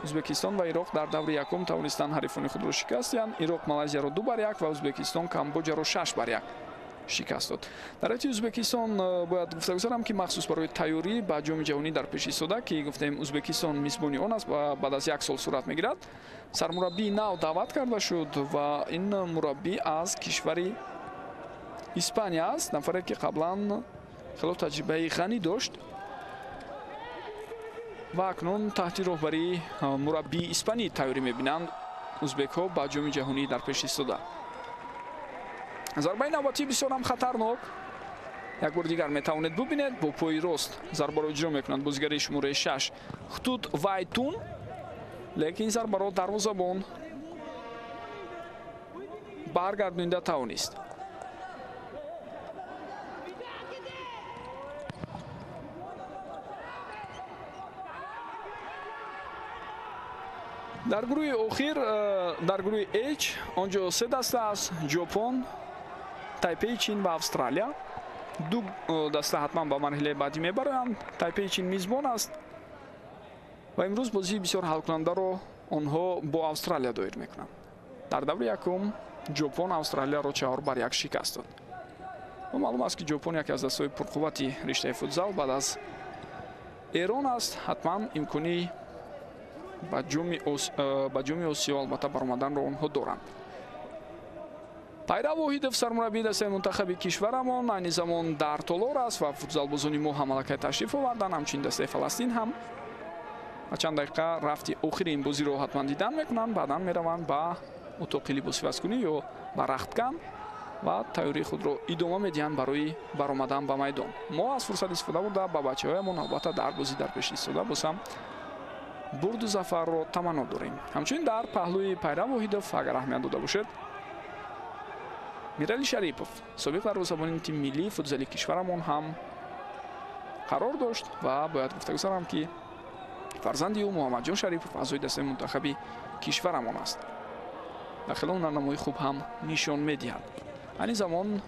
Ӯзбекистон ва Ироқ дар даври якум тавонистанд ҳарифони худро шикаст диҳанд. Ироқ Малайзияро 2-1 ва Ӯзбекистон Камбоҷаро 6-1 шикаст дод. Дар ҳайати Ӯзбекистон бояд гуфта гузарам, ки махсус барои тайёрӣ ба Ҷоми ҷаҳонӣ дар пеш истода, ки гуфтем Ӯзбекистон мизбони он аст ва баъд аз як сол сурат мегирад, сармураббии нав даъват карда шуд ва ин мураббӣ аз кишвари Испания аст, нафаре ки қаблан хело таҷрибаи ғанӣ дошт ва акнун таҳти роҳбарии мураббии испанӣ тайёрӣ мебинанд ӯзбекҳо ба Ҷоми ҷаҳонӣ дар пеш истода. Зарбаи навбатӣ бисёр ҳам хатарнок. Як бори дигар метавонед бубинед, бо пои рост зарбаро иҷро мекунанд бозигари шумораи 6 Хтут Вайтун, лекин зарбаро дарвозабон баргардонида тавонист. Дар гурӯҳи охир, дар гурӯҳи H, он ҷо се даста аст: Ҷопон, Тайпеи Чин ва Австралия. Ду даста ҳатман ба марҳилаи баъдӣ мебароянд. Тайпеи Чин мизбон аст ва имрӯз бозии бисёр ҳалкунандаро онҳо бо Австралия доир мекунанд. Дар даври якум Ҷопон Австралияро 4-1 шикаст дод. Ва маълум аст, ки Ҷопон яке аз дастаҳои пурқуввати риштаи футзал баъд аз Эрон аст. Ҳатман имкони ба Ҷоми Осиё албатта баромаданро онҳо доранд. Пайрав Воҳидов, сармураббии дастаи мунтахаби кишварамон, айни замон дар толор аст ва футзалбозони мо ҳам аллакай ташриф оварданд. Ҳамчунин дастаи Фаластин ҳам ва чанд дақиқа рафти охири ин бозиро ҳатман дидан мекунанд. Баъдан мераванд ба утоқи либосивазкунӣ ё ба рахткан ва тайёрии худро идома медиҳанд барои баромадан ба майдон. Мо аз фурсат истифода бурда ба бачаҳоямон албатта дар бозӣ дар пеш истода боз ҳам бурду зафарро таманно дорем. Ҳамчунин дар паҳлӯи Пайрав Воҳидов, агар аҳамият дода бошед, Мирали Шарипов, собиқ дарвозабони тими миллии футзали кишварамон ҳам қарор дошт ва бояд гуфта гузарам, ки фарзанди ӯ Муҳаммадҷон Шарипов аъзои дастаи мунтахаби кишварамон аст ва хело ҳунарнамои хуб ҳам нишон медиҳад. Айни замон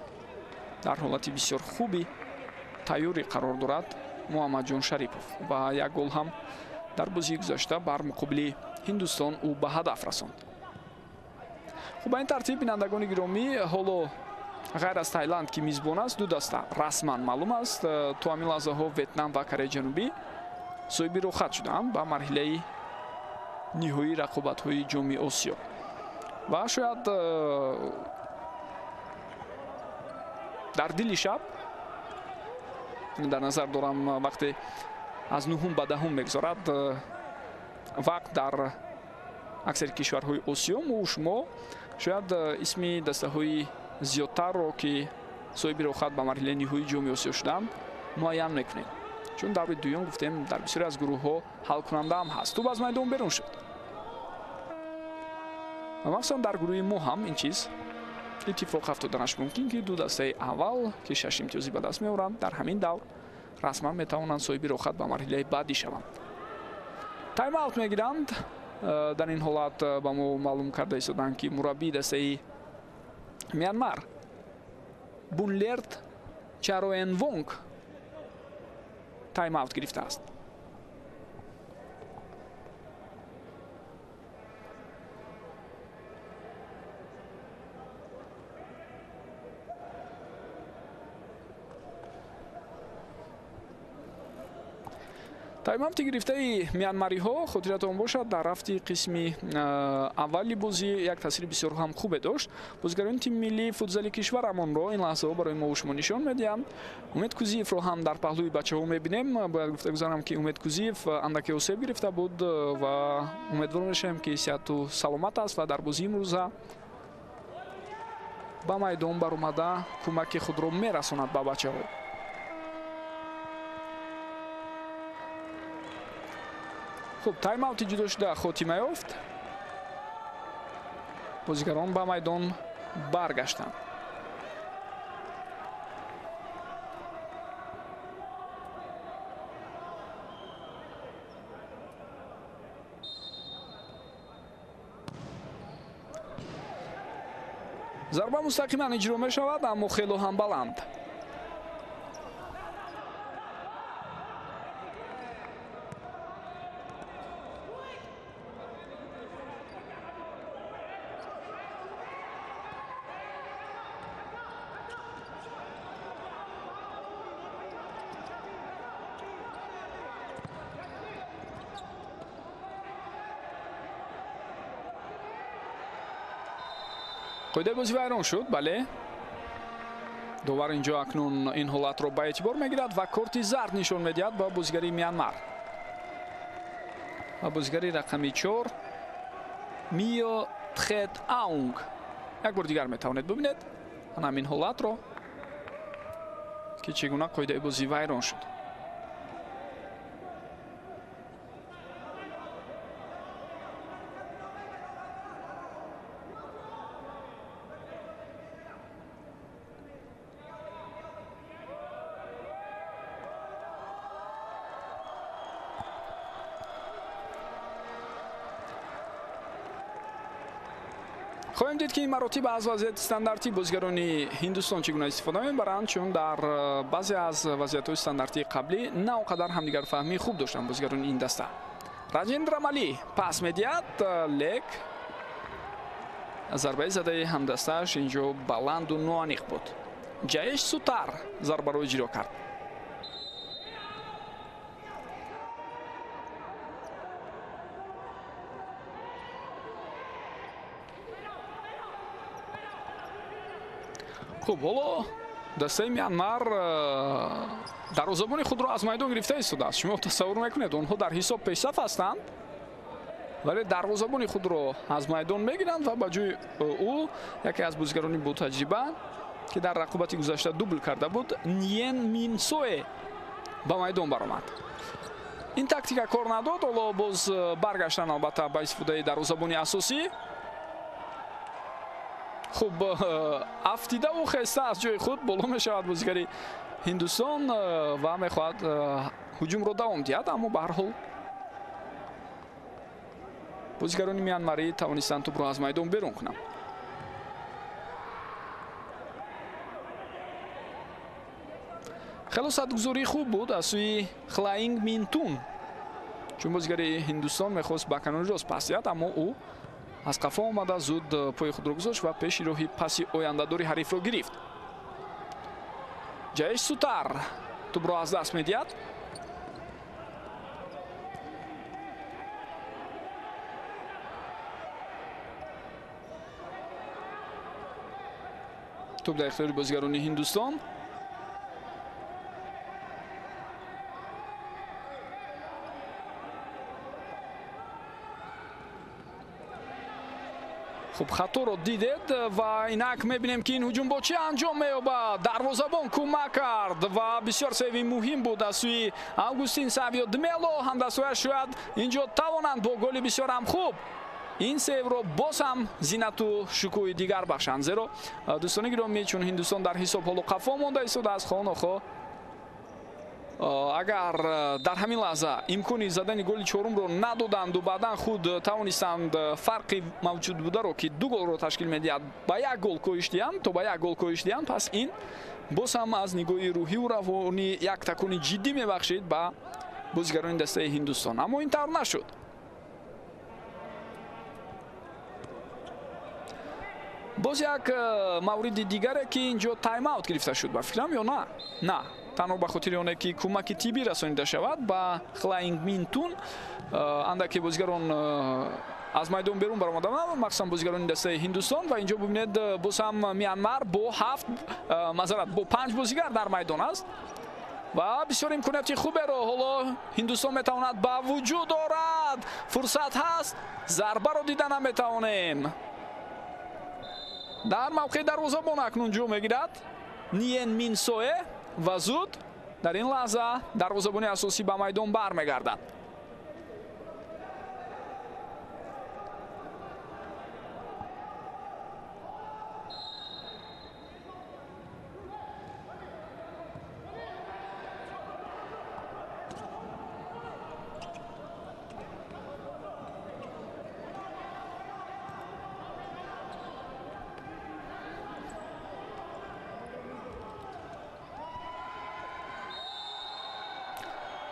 дар ҳолати бисёр хуби тайёрӣ қарор дорад Муҳаммадҷон Шарипов ва як гол ҳам дар бозии гузашта бар муқобили Ҳиндустон ӯ ба ҳадаф расонд. Хуб, ба ин тартиб, бинандагони гиромӣ, ҳоло ғайр аз Тайланд, ки мизбон аст, ду даста расман маълум аст. То ҳамин лаҳзаҳо Ветнам ва Кореяи Ҷанубӣ соҳиби рохат шудаанд ба марҳилаи ниҳоии рақобатҳои Ҷоми Осиё ва шояд дар дили шаб, дар назар дорам вақте аз 9 ба 10 мегузарад вақт дар аксари кишварҳои Осиё, мо шумо шояд исми дастаҳои зиёдтарро, ки соҳиби рохат ба марҳилаи ниҳоии Ҷоми Осиё шуданд, муайян мекунем. Чун даври дуюм гуфтем дар бисёре аз гурӯҳҳо ҳалкунанда ҳам ҳаст. Тӯб аз майдон берун шуд ва махсусан дар гурӯҳи мо ҳам ин чиз иттифоқ афтоданаш мумкин, ки ду дастаи аввал, ки 6 имтиёзӣ ба даст меоранд, дар ҳамин давр расман метавонанд соҳиби рохат ба марҳилаи баъдӣ шаванд. Тайм-аут мегиранд. Дар ин ҳолат ба мо маълум карда истоданд, ки мураббии дастаи Мянмар Бунлерт Чароенвонг тайм-аут гирифтааст. Тайм-аути гирифтаи мянмариҳо, хотиратон бошад, дар рафти қисми аввали бозӣ як таъсири бисёр ҳам хубе дошт. Бозигарони тими миллии футзали кишварамонро ин лаҳзаҳо барои мо шумо нишон медиҳанд. Умед Кузиевро ҳам дар паҳлӯи бачаҳо мебинем. Бояд гуфта гузарам, ки Умед Кузиев андаке осеб гирифта буд ва умедвор мешавем, ки сиҳату саломат аст ва дар бозии имрӯза ба майдон баромада кӯмаки худро мерасонад ба бачаҳо. Хуб, тайм-аути ҷудо шуда хотима ёфт. Бозигарон ба майдон баргаштанд. Зарба мустақиман иҷро мешавад, аммо хело ҳам баланд. Қоидаи бозӣ вайрон шуд, бале. Довар инҷо акнун ин ҳолатро ба эътибор мегирад ва корти зард нишон медиҳад ба бозигари Мянмар. Ва бозигари рақами 4 Мио Тхет Аунг. Як бор дигар метавонед бибинед ана ҳамин ҳолатро, ки чӣ гуна қоидаи бозӣ вайрон шуд. Хоҳем дид, ки ин маротиба аз вазъияти стандартӣ бозигарони Ҳиндустон чӣ гуна истифода мебаранд, чун дар баъзе аз вазъиятҳои стандартии қаблӣ на он қадар ҳамдигарфаҳмии хуб доштанд бозигарони ин даста. Раҷендра Мали пас медиҳад, лек зарбаи задаи ҳамдастааш инҷо баланду ноаниқ буд. Ҷаеш Сутар зарбаро иҷро кард. Хуб, ҳоло дастаи Мянмар дарвозабони худро аз майдон гирифта истодааст. Шумо тасаввур мекунед, онҳо дар ҳисоб пешсаф ҳастанд, вале дарвозабони худро аз майдон мегиранд ва ба ҷои ӯ яке аз бозигарони ботаҷриба, ки дар рақобати гузашта дубл карда буд, Ниен Минсое ба майдон баромад. Ин тактика кор надод. Ҳоло боз баргаштан албатта ба истифодаи дарвозабони асосӣ. Хуб, афтидаву хеста аз ҷои худ боло мешавад бозигари Ҳиндустон ва мехоҳад ҳуҷумро давом диҳад, аммо ба ҳар ҳол бозигарони мянмарӣ тавонистанд тӯбро аз майдон берун кунанд. Хело садгузории хуб буд аз сӯи Хлаинг Минтун, чун бозигари Ҳиндустон мехост ба канори рост пас диҳад, аммо ӯ аз қафо омада зуд пои худро гузошт ва пеши роҳи паси ояндадори ҳарифро гирифт. Ҷаеш Сутар тӯбро аз даст медиҳад. Тӯб дар ихтиёри бозигарони Ҳиндустон. Хуб, хаторо дидед ва инак мебинем, ки ин ҳуҷум бо чӣ анҷом меёбад. Дарвозабон кӯмак кард ва бисёр сейви муҳим буд аз сӯи Августин Савио Дмело. Ҳамдастҳояш шояд инҷо тавонанд бо голи бисёр ҳам хуб ин сейвро боз ҳам зинату шукӯҳи дигар бахшанд, зеро дӯстони гиромӣ, чун Ҳиндустон дар ҳисоб ҳоло қафо монда истодааст, хонохо агар дар ҳамин лаҳза имкони задани голи чорумро надоданду баъдан худ тавонистанд фарқи мавҷуд бударо, ки 2 голро ташкил медиҳад, ба 1 гол коҳиш диҳанд, то ба 1 гол коҳиш диҳанд, пас ин боз ҳам аз нигоҳи рӯҳиву равонӣ як такони ҷиддӣ мебахшид ба бозигарони дастаи Ҳиндустон. Аммо ин тавр нашуд. Боз як мавриди дигаре, ки инҷо тайм-аут гирифта шуд, ба фикрам, ё на? На, танҳо ба хотири оне ки кӯмаки тиббӣ расонида шавад ба Хлаинг Минтун. Андаке бозигарон аз майдон берун баромаданд, махсусан бозигарони дастаи Ҳиндустон. Ва инҷо бибинед, боз ҳам Мянмар бо ҳафт, мазарат, бо панҷ бозигар дар майдон аст ва бисёр имконияти хуберо ҳоло Ҳиндустон метавонад ба вуҷуд орад. Фурсат ҳаст, зарбаро дида наметавонем. Дар мавқеи дарвозабон акнун ҷо мегирад Ниен Минсое ва зуд дар ин лаҳза дарвозабони асосӣ ба майдон бармегардад.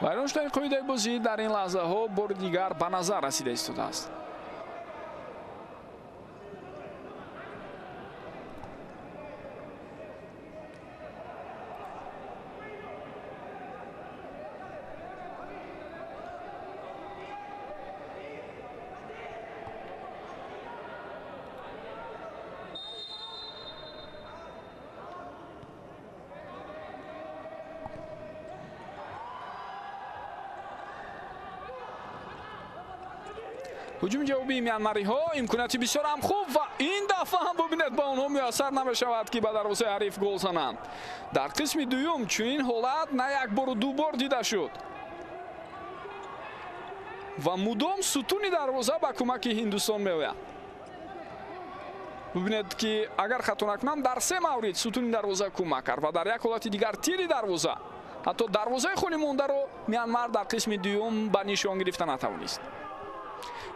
Вайрон шудани қоидаи бозӣ дар ин лаҳзаҳо бори дигар ба назар расида истодааст. Ҳуҷуми ҷавобии мянмариҳо, имконияти бисёр ҳам хуб ва ин дафъа ҳам бубинед, ба онҳо муяссар намешавад, ки ба дарвозаи ҳариф гол зананд. Дар қисми дуюм чунин ҳолат на як бору ду бор дида шуд ва мудом сутуни дарвоза ба кӯмаки Ҳиндустон меояд. Бубинед, ки агар хато накунам, дар се маврид сутуни дарвоза кӯмак кард ва дар як ҳолати дигар тири дарвоза. Ҳатто дарвозаи холӣ мондаро Мянмар дар қисми дуюм ба нишон гирифта натавонист.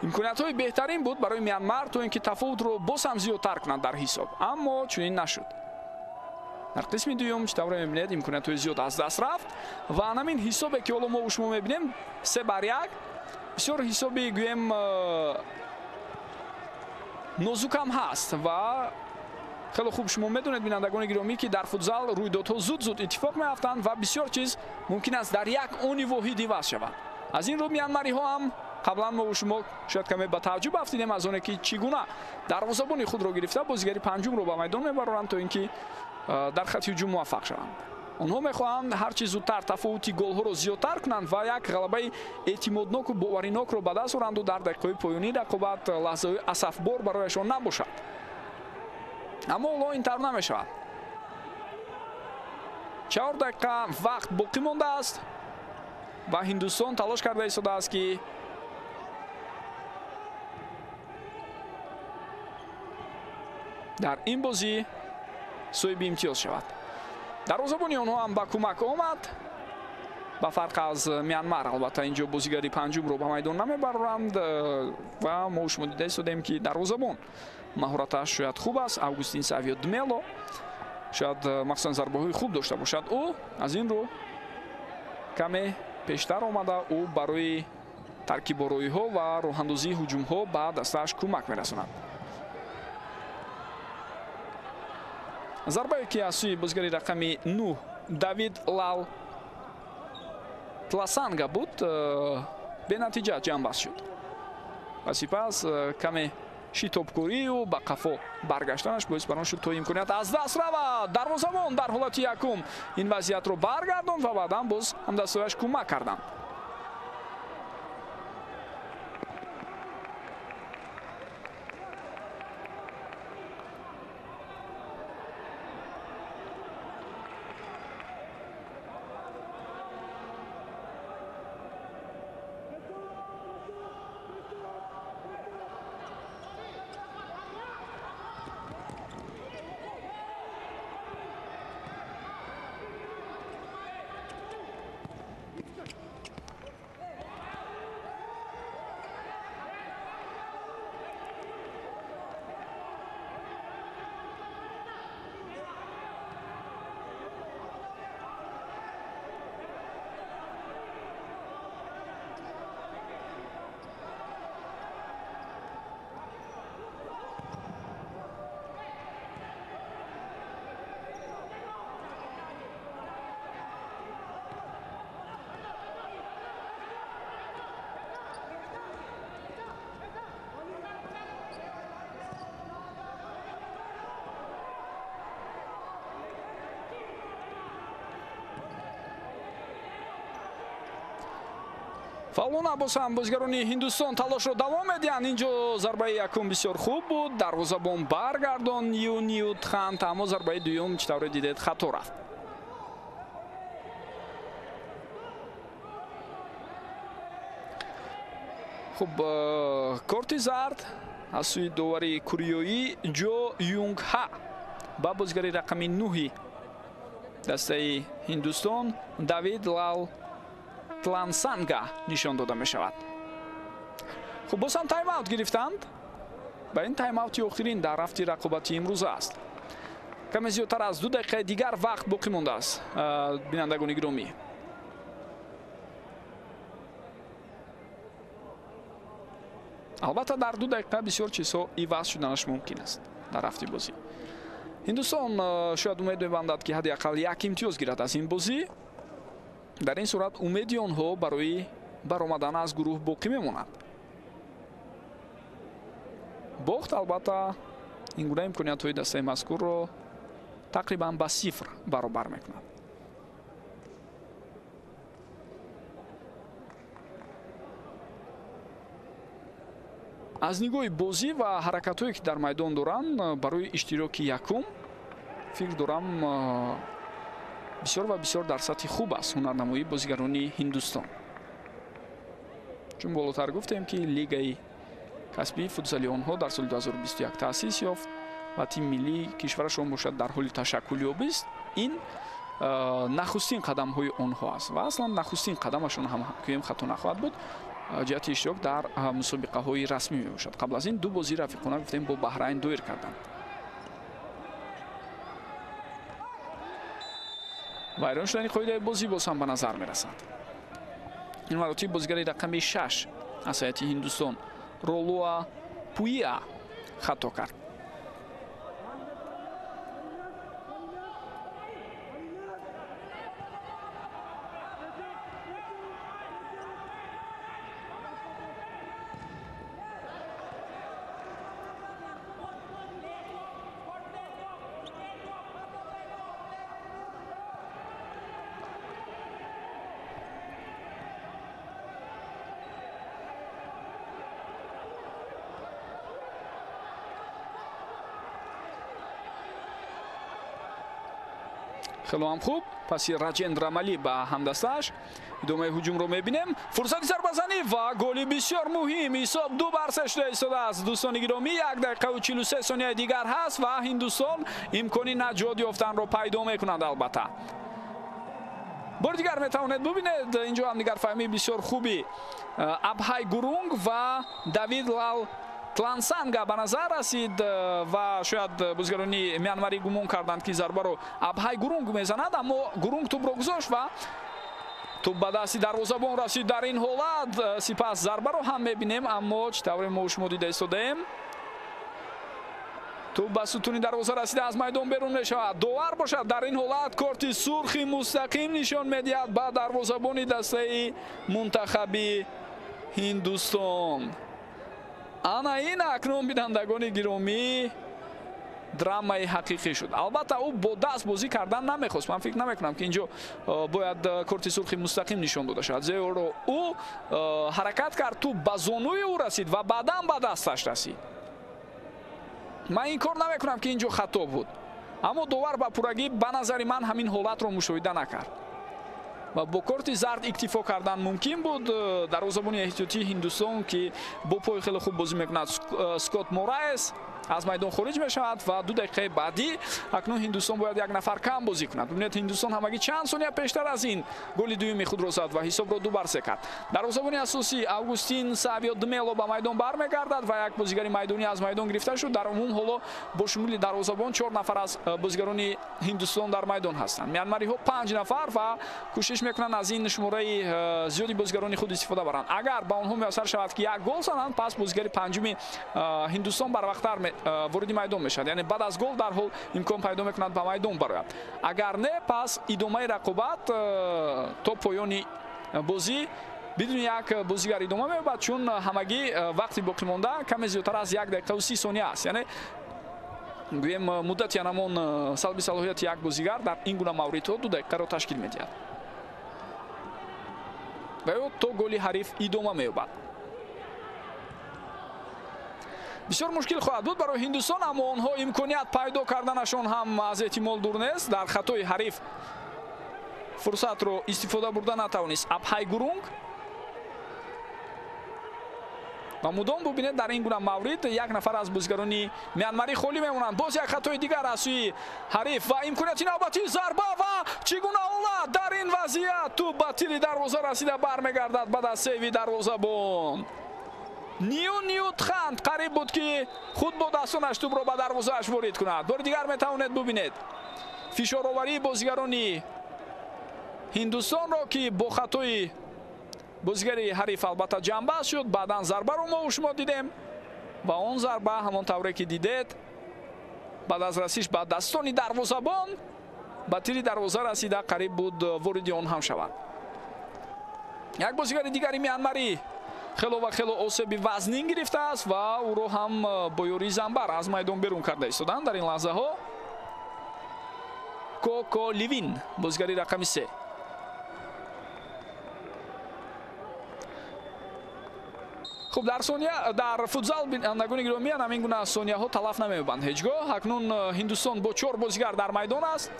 Имкониятҳои беҳтарин буд барои Мянмар то ин ки тафовутро боз ҳам зиёдтар кунанд дар ҳисоб, аммо чунин нашуд. Дар қисми дуюм, чӣ тавре мебинед, имкониятҳои зиёд аз даст рафт ва ҳамин ҳисобе, ки ҳоло мо шумо мебинем, 3-1, бисёр ҳисоби гӯем нозукам ҳаст. Ва хеле хуб шумо медонед, бинандагони гиромӣ, ки дар футзал рӯйдодҳо зуд-зуд иттифоқ меафтанд ва бисёр чиз мумкин аст дар як они воҳид иваз шавад. Аз ин рӯ мянмариҳо ҳам қаблан мо шумо шояд каме ба тааҷҷуб афтидем аз оне, ки чӣ гуна дарвозабони худро гирифта бозигари панҷумро ба майдон мебароранд то ин ки дар хати ҳуҷум муваффақ шаванд. Онҳо мехоҳанд ҳарчи зудтар тафовути голҳоро зиёдтар кунанд ва як ғалабаи эътимодноку боваринокро ба даст оранду дар дақиқаҳои поёнии рақобат лаҳзаҳои асафбор барояшон набошад. Аммо ҳоло ин тавр намешавад. 4 дақиқа вақт боқӣ мондааст ва Ҳиндустон талош карда истодааст, ки дар ин бозӣ соҳиби имтиёз шавад. Дарвозабони онҳо ҳам ба кӯмак омад. Ба фарқ аз Мянмар, албатта, инҷо бозигари панҷумро ба майдон намебароранд ва мо шумо дида истодем, ки дарвозабон маҳораташ шояд хуб аст. Августин Савио Дмело шояд махсусан зарбаҳои хуб дошта бошад. Ӯ аз ин рӯ каме пештар омада, ӯ барои таркибороиҳо ва роҳандозии ҳуҷумҳо ба дастааш кӯмак мерасонад. Зарбае, ки аз сӯи бозигари рақами 9 Давид Лал Тласанга буд, бенатиҷа ҷамъбаст шуд ва сипас каме шитобкорию ба қафо баргаштанаш боис бар он шуд, то имконият аз даст равад. Дарвозабон дар ҳолати якум ин вазъиятро баргардонд ва баъдан боз ҳамдастҳояш кӯмак карданд. Фаъолона боз ҳам бозигарони Ҳиндустон талошро давом медиҳанд. Инҷо зарбаи якум бисёр хуб буд, дарвозабон баргардон Юниют Хант, аммо зарбаи дуюм чӣ тавре дидед хато рафт. Хуб, корти зард аз сӯи довари куриёӣ Ҷо Юнг Ха ба бозигари рақами 9 дастаи Ҳиндустон Давид Лал Тлансанга нишон дода мешавад. Хуб, боз ҳам тайм-аут гирифтанд ва ин тайм-аути охирин дар рафти рақобати имрӯза аст. Каме зиёдтар аз 2 дақиқаи дигар вақт боқӣ мондааст, бинандагони гиромӣ. Албатта дар 2 дақиқа бисёр чизҳо иваз шуданаш мумкин аст дар рафти бозӣ. Ҳиндустон шояд умед мебандад, ки ҳадди ақал як имтиёз гирад аз ин бозӣ. Дар ин сурат умеди онҳо барои баромадан аз гурӯҳ боқӣ мемонад. Бохт албатта ин гуна имкониятҳои дастаи мазкурро тақрибан ба сифр баробар мекунад. Аз нигоҳи бозӣ ва ҳаракатҳое, ки дар майдон доранд, барои иштироки якум фикр дорам бисёр ва бисёр дар сатҳи хуб аст ҳунарнамоии бозигарони Ҳиндустон. Чун болотар гуфтем, ки лигаи касбии футзали онҳо дар соли 2021 таъсис ёфт ва тими миллии кишварашон бошад дар ҳоли ташаккулёбист. Ин нахустин қадамҳои онҳо аст ва аслан нахустин қадамашон ҳам гӯем хато нахоҳад буд, ҷиҳати иштирок дар мусобиқаҳои расмӣ мебошад. Қабл аз ин 2 бозии рафиқона гуфтем бо Баҳрайн доир карданд. Вайрон шудани қоидаи бозӣ боз ҳам ба назар мерасад. Ин маротиб бозигари рақами 6 аз ҳайати Ҳиндустон Ролуа Пуя хато кард. Хело ҳам хуб, паси Раҷендра Мали ба ҳамдастааш. Идомаи ҳуҷумро мебинем. Фурсати зарбазанӣ ва голи бисёр муҳим. Ҳисоб 2-3 шуда истодааст. Дӯстони гиромӣ, 1 дақиқаву 43 сонияи дигар ҳаст ва Ҳиндустон имкони наҷот ёфтанро пайдо мекунад. Албатта бори дигар метавонед бубинед, инҷо ҳам дигарфаҳмии бисёр хуби Абҳай Гурунг ва Давид Лал Тлансанга ба назар расид ва шояд бозигарони Мянмарӣ гумон карданд, ки зарбаро Абҳай Гурунг мезанад, аммо Гурунг тӯбро гузошт ва тӯб ба дасти дарвозабон расид. Дар ин ҳолат сипас зарбаро ҳам мебинем, аммо чӣ тавре мо шумо дида истодаем, тӯб ба сутуни дарвоза расида аз майдон берун мешавад. Довар бошад дар ин ҳолат корти сурхи мустақим нишон медиҳад ба дарвозабони дастаи мунтахаби Ҳиндустон. Ана ин акнун, бинандагони гиромӣ, драмаи ҳақиқӣ шуд. Албатта ӯ бо даст бозӣ кардан намехост. Ман фикр намекунам, ки инҷо бояд корти сурхи мустақим нишон дода шавад, зеро ӯ ҳаракат кард, тӯб ба зонуи ӯ расид ва баъдан ба дасташ расид. Ман ин кор намекунам, ки инҷо хато буд, аммо довар ба пуррагӣ ба назари ман ҳамин ҳолатро мушоҳида накард ва бо корти зард иктифо кардан мумкин буд. Дарвозабони эҳтиётии Ҳиндустон, ки бо пои хеле хуб бозӣ мекунад, Скот Мораес аз майдон хориҷ мешавад ва 2 дақиқаи баъдӣ акнун Ҳиндустон бояд як нафар кам бозӣ кунад. Бибинед, Ҳиндустон ҳамагӣ чанд сония пештар аз ин голи дуюми худро зад ва ҳисобро 2-3 кард. Дарвозабони асосӣ Августин Савио Дмело ба майдон бармегардад ва як бозигари майдонӣ аз майдон гирифта шуд. Дар умум ҳоло бо шумули дарвозабон 4 нафар аз бозигарони Ҳиндустон дар майдон ҳастанд. Мянмариҳо 5 нафар ва кӯшиш мекунанд аз ин шумораи зиёди бозигарони худ истифода баранд. Агар ба онҳо муяссар шавад, ки як гол зананд, пас бозигари панҷуми Ҳиндустон барвақттар вориди майдон мешавад, яъне баъд аз гол дарҳол имкон пайдо мекунад ба майдон барояд. Агар не, пас идомаи рақобат то поёни бозӣ бидуни як бозигар идома меёбад, чун ҳамагӣ вақти боқимонда каме зиёдтар аз 1 дақиқаву 30 сония аст. Яъне гӯем муддати анамон салби салоҳияти як бозигар дар ин гуна мавридҳо 2 дақиқаро ташкил медиҳад. Ва ё то голи ҳариф идома меёбад. Бисёр мушкил хоҳад буд барои Ҳиндустон, аммо онҳо имконият пайдо карданашон ҳам аз эҳтимол дур нест. Дар хатои ҳариф фурсатро истифода бурда натавонист Абҳай Гурунг. Ва мудом бубинед, дар ин гуна маврид як нафар аз бозигарони мянмарӣ холӣ мемонанд. Боз як хатои дигар аз сӯи ҳариф ва имконияти навбатии зарба ва чӣ гуна ҳолат дар ин вазъият тӯб ба тири дарвоза расида бармегардад баъд аз сейви дарвозабон. Ниу Ниу Тханд қариб буд, ки худ бо дастонаш тӯбро ба дарвозааш ворид кунад. Бори дигар метавонед бубинед фишороварии бозигарони Ҳиндустонро, ки бо хатои бозигари ҳариф албатта ҷамъбаст шуд. Баъдан зарбаро мо шумо дидем ва он зарба ҳамон тавре ки дидед баъд аз расиш ба дастони дарвозабон ба тири дарвоза расида қариб буд вориди он ҳам шавад. Як бозигари дигари мянмарӣ хело ва хело осеби вазнин гирифтааст ва ӯро ҳам бо ёрии занбар аз майдон берун карда истоданд дар ин лаҳзаҳо. Коко Ливин, бозигари рақами 3. Хуб, дар сония дар футзал бинандагони гиромӣ ҳамин гуна сонияҳо талаф намеёбанд ҳеҷ гоҳ. Акнун Ҳиндустон бо 4 бозигар дар майдон аст.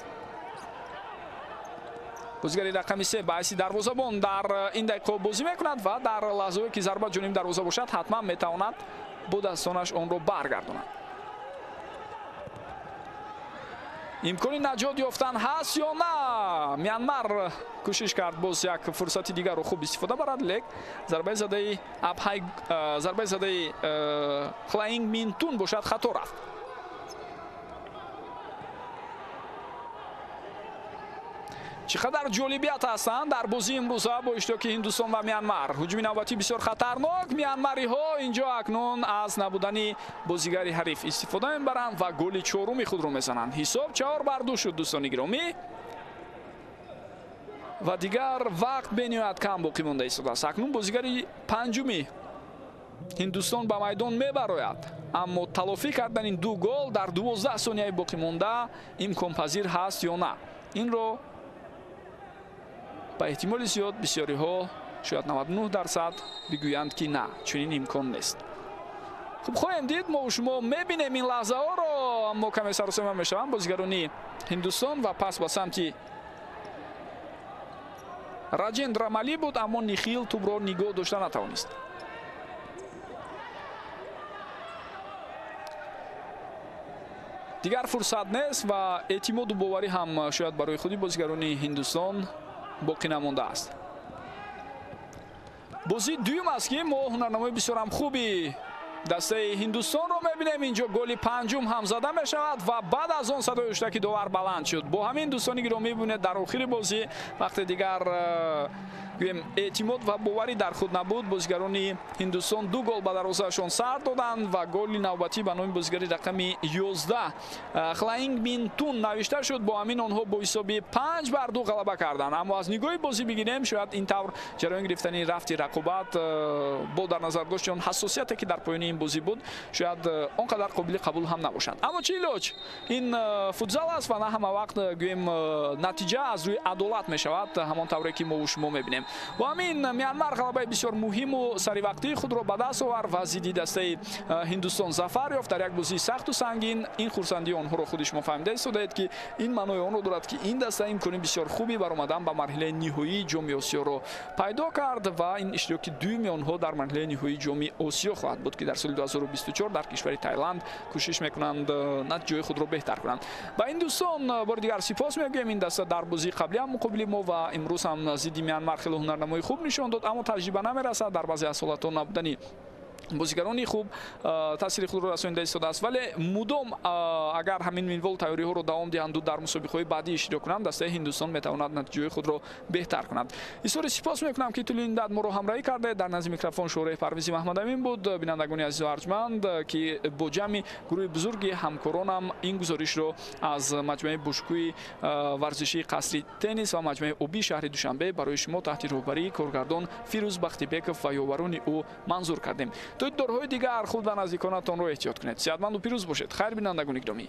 Бозигари рақами 3 ба ҳайси дарвозабон дар ин дақиқа бозӣ мекунад ва дар лаҳзае ки зарба ҷониби дарвоза бошад, ҳатман метавонад бо дастонаш онро баргардонад. Имкони наҷот ёфтан ҳаст ё на? Мянмар кӯшиш кард боз як фурсати дигарро хуб истифода барад, лек зарбаи задаи Абҳай, зарбаи задаи Хлаинг Минтун бошад хато рафт. Чӣ қадар ҷолибият ҳастанд дар бозии имрӯза бо иштироки Ҳиндустон ва Мянмар. Ҳуҷуми навбатӣ бисёр хатарнок. Мянмариҳо инҷо акнун аз набудани бозигари ҳариф истифода мебаранд ва голи чоруми худро мезананд. Ҳисоб 4-2 шуд, дӯстони гиромӣ. Ва дигар вақт бениҳоят кам боқӣ монда истодааст. Акнун бозигари панҷуми Ҳиндустон ба майдон мебарояд, аммо талофӣ кардани 2 гол дар 12 сонияи боқӣ монда имконпазир ҳаст ё на? Инро ба эҳтимоли зиёд бисёриҳо, шояд 99%, бигӯянд, ки на, чунин имкон нест. Хуб, хоҳем дид, мо шумо мебинем ин лаҳзаҳоро, аммо каме саросема мешаванд бозигарони Ҳиндустон ва пас ба самти Раҷендра Мали буд, аммо Нихил тӯбро нигоҳ дошта натавонист. Дигар фурсат нест ва эътимоду боварӣ ҳам шояд барои худи бозигарони Ҳиндустон боқӣ намондааст. Бозии дуюм аст, ки мо ҳунарнамои бисёрам хуби дастаи Ҳиндустонро мебинем. Инҷо голи панҷум ҳам зада мешавад ва баъд аз он садои ҳуштаки довар баланд шуд. Бо ҳамин, дӯстони гиромӣ, бибинед, дар охири бозӣ вақте дигар гӯем эътимод ва боварӣ дар худ набуд, бозигарони Ҳиндустон 2 гол ба дарвозаашон сар доданд ва голи навбатӣ ба номи бозигари рақами 11 Хлаинг Минтун навишта шуд. Бо ҳамин онҳо бо ҳисоби 5-2 ғалаба карданд. Аммо аз нигоҳи бозӣ бигирем, шояд ин тавр ҷараён гирифтани рафти рақобат бо дар назар дошти он ҳассосияте, ки дар поёни ин бозӣ буд, шояд он қадар қобили қабул ҳам набошад. Аммо чӣ илоҷ, ин футзал аст ва на ҳама вақт гӯем натиҷа аз рӯи адолат мешавад, ҳамон тавре ки мо шумо мебинем. Бо ҳамин Мянмар ғалабаи бисёр муҳиму саривақтии худро ба даст овард ва зидди дастаи Ҳиндустон зафар ёфт дар як бозии сахту сангин. Ин хурсандии онҳоро худи шумо фаҳмида истодаед, ки ин маънои онро дорад, ки ин даста имкони бисёр хуби баромадан ба марҳилаи ниҳоии ҷоми Осиёро пайдо кард ва ин иштироки дуюми онҳо дар марҳилаи ниҳоии ҷоми Осиё хоҳад буд, ки дар соли 2024 дар кишвари Таиланд кӯшиш мекунанд натиҷаи худро беҳтар кунанд. Ба Ҳиндустон бори дигар сипос мегӯем. Ин даста дар бозии қаблӣ ҳам муқобили мо ва имрӯз ҳам зидди Мянмар хеле ҳунарнамои хуб нишон дод, аммо таҷриба намерасад. Дар баъзе аз ҳолатҳо набудани бозигарони хуб таъсири худро расонида истодааст, вале мудом агар ҳамин минвол тайёриҳоро давом диҳанду дар мусобиқаҳои баъдӣ иштирок кунанд, дастаи Ҳиндустон метавонад натиҷаҳои худро беҳтар кунад. Изҳори сипос мекунам, ки тӯли ин дат моро ҳамроҳӣ кардаед. Дар назди микрофон Шӯраи Парвизи Маҳмадамин буд. Бинандагони азизу арҷманд, ки бо ҷамъи гурӯҳи бузурги ҳамкоронам ин гузоришро аз маҷмӯаи бошгӯи варзишии қасри теннис ва маҷмӯаи обии шаҳри Душанбе барои шумо таҳти роҳбарии коргардон Фирӯз Бахтибеков ва ёварони ӯ манзур кардем. То дидорҳои дигар худ ва наздиконатонро эҳтиёт кунед. Сиҳатманду пирӯз бошед. Хайр, бинандагони гиромӣ.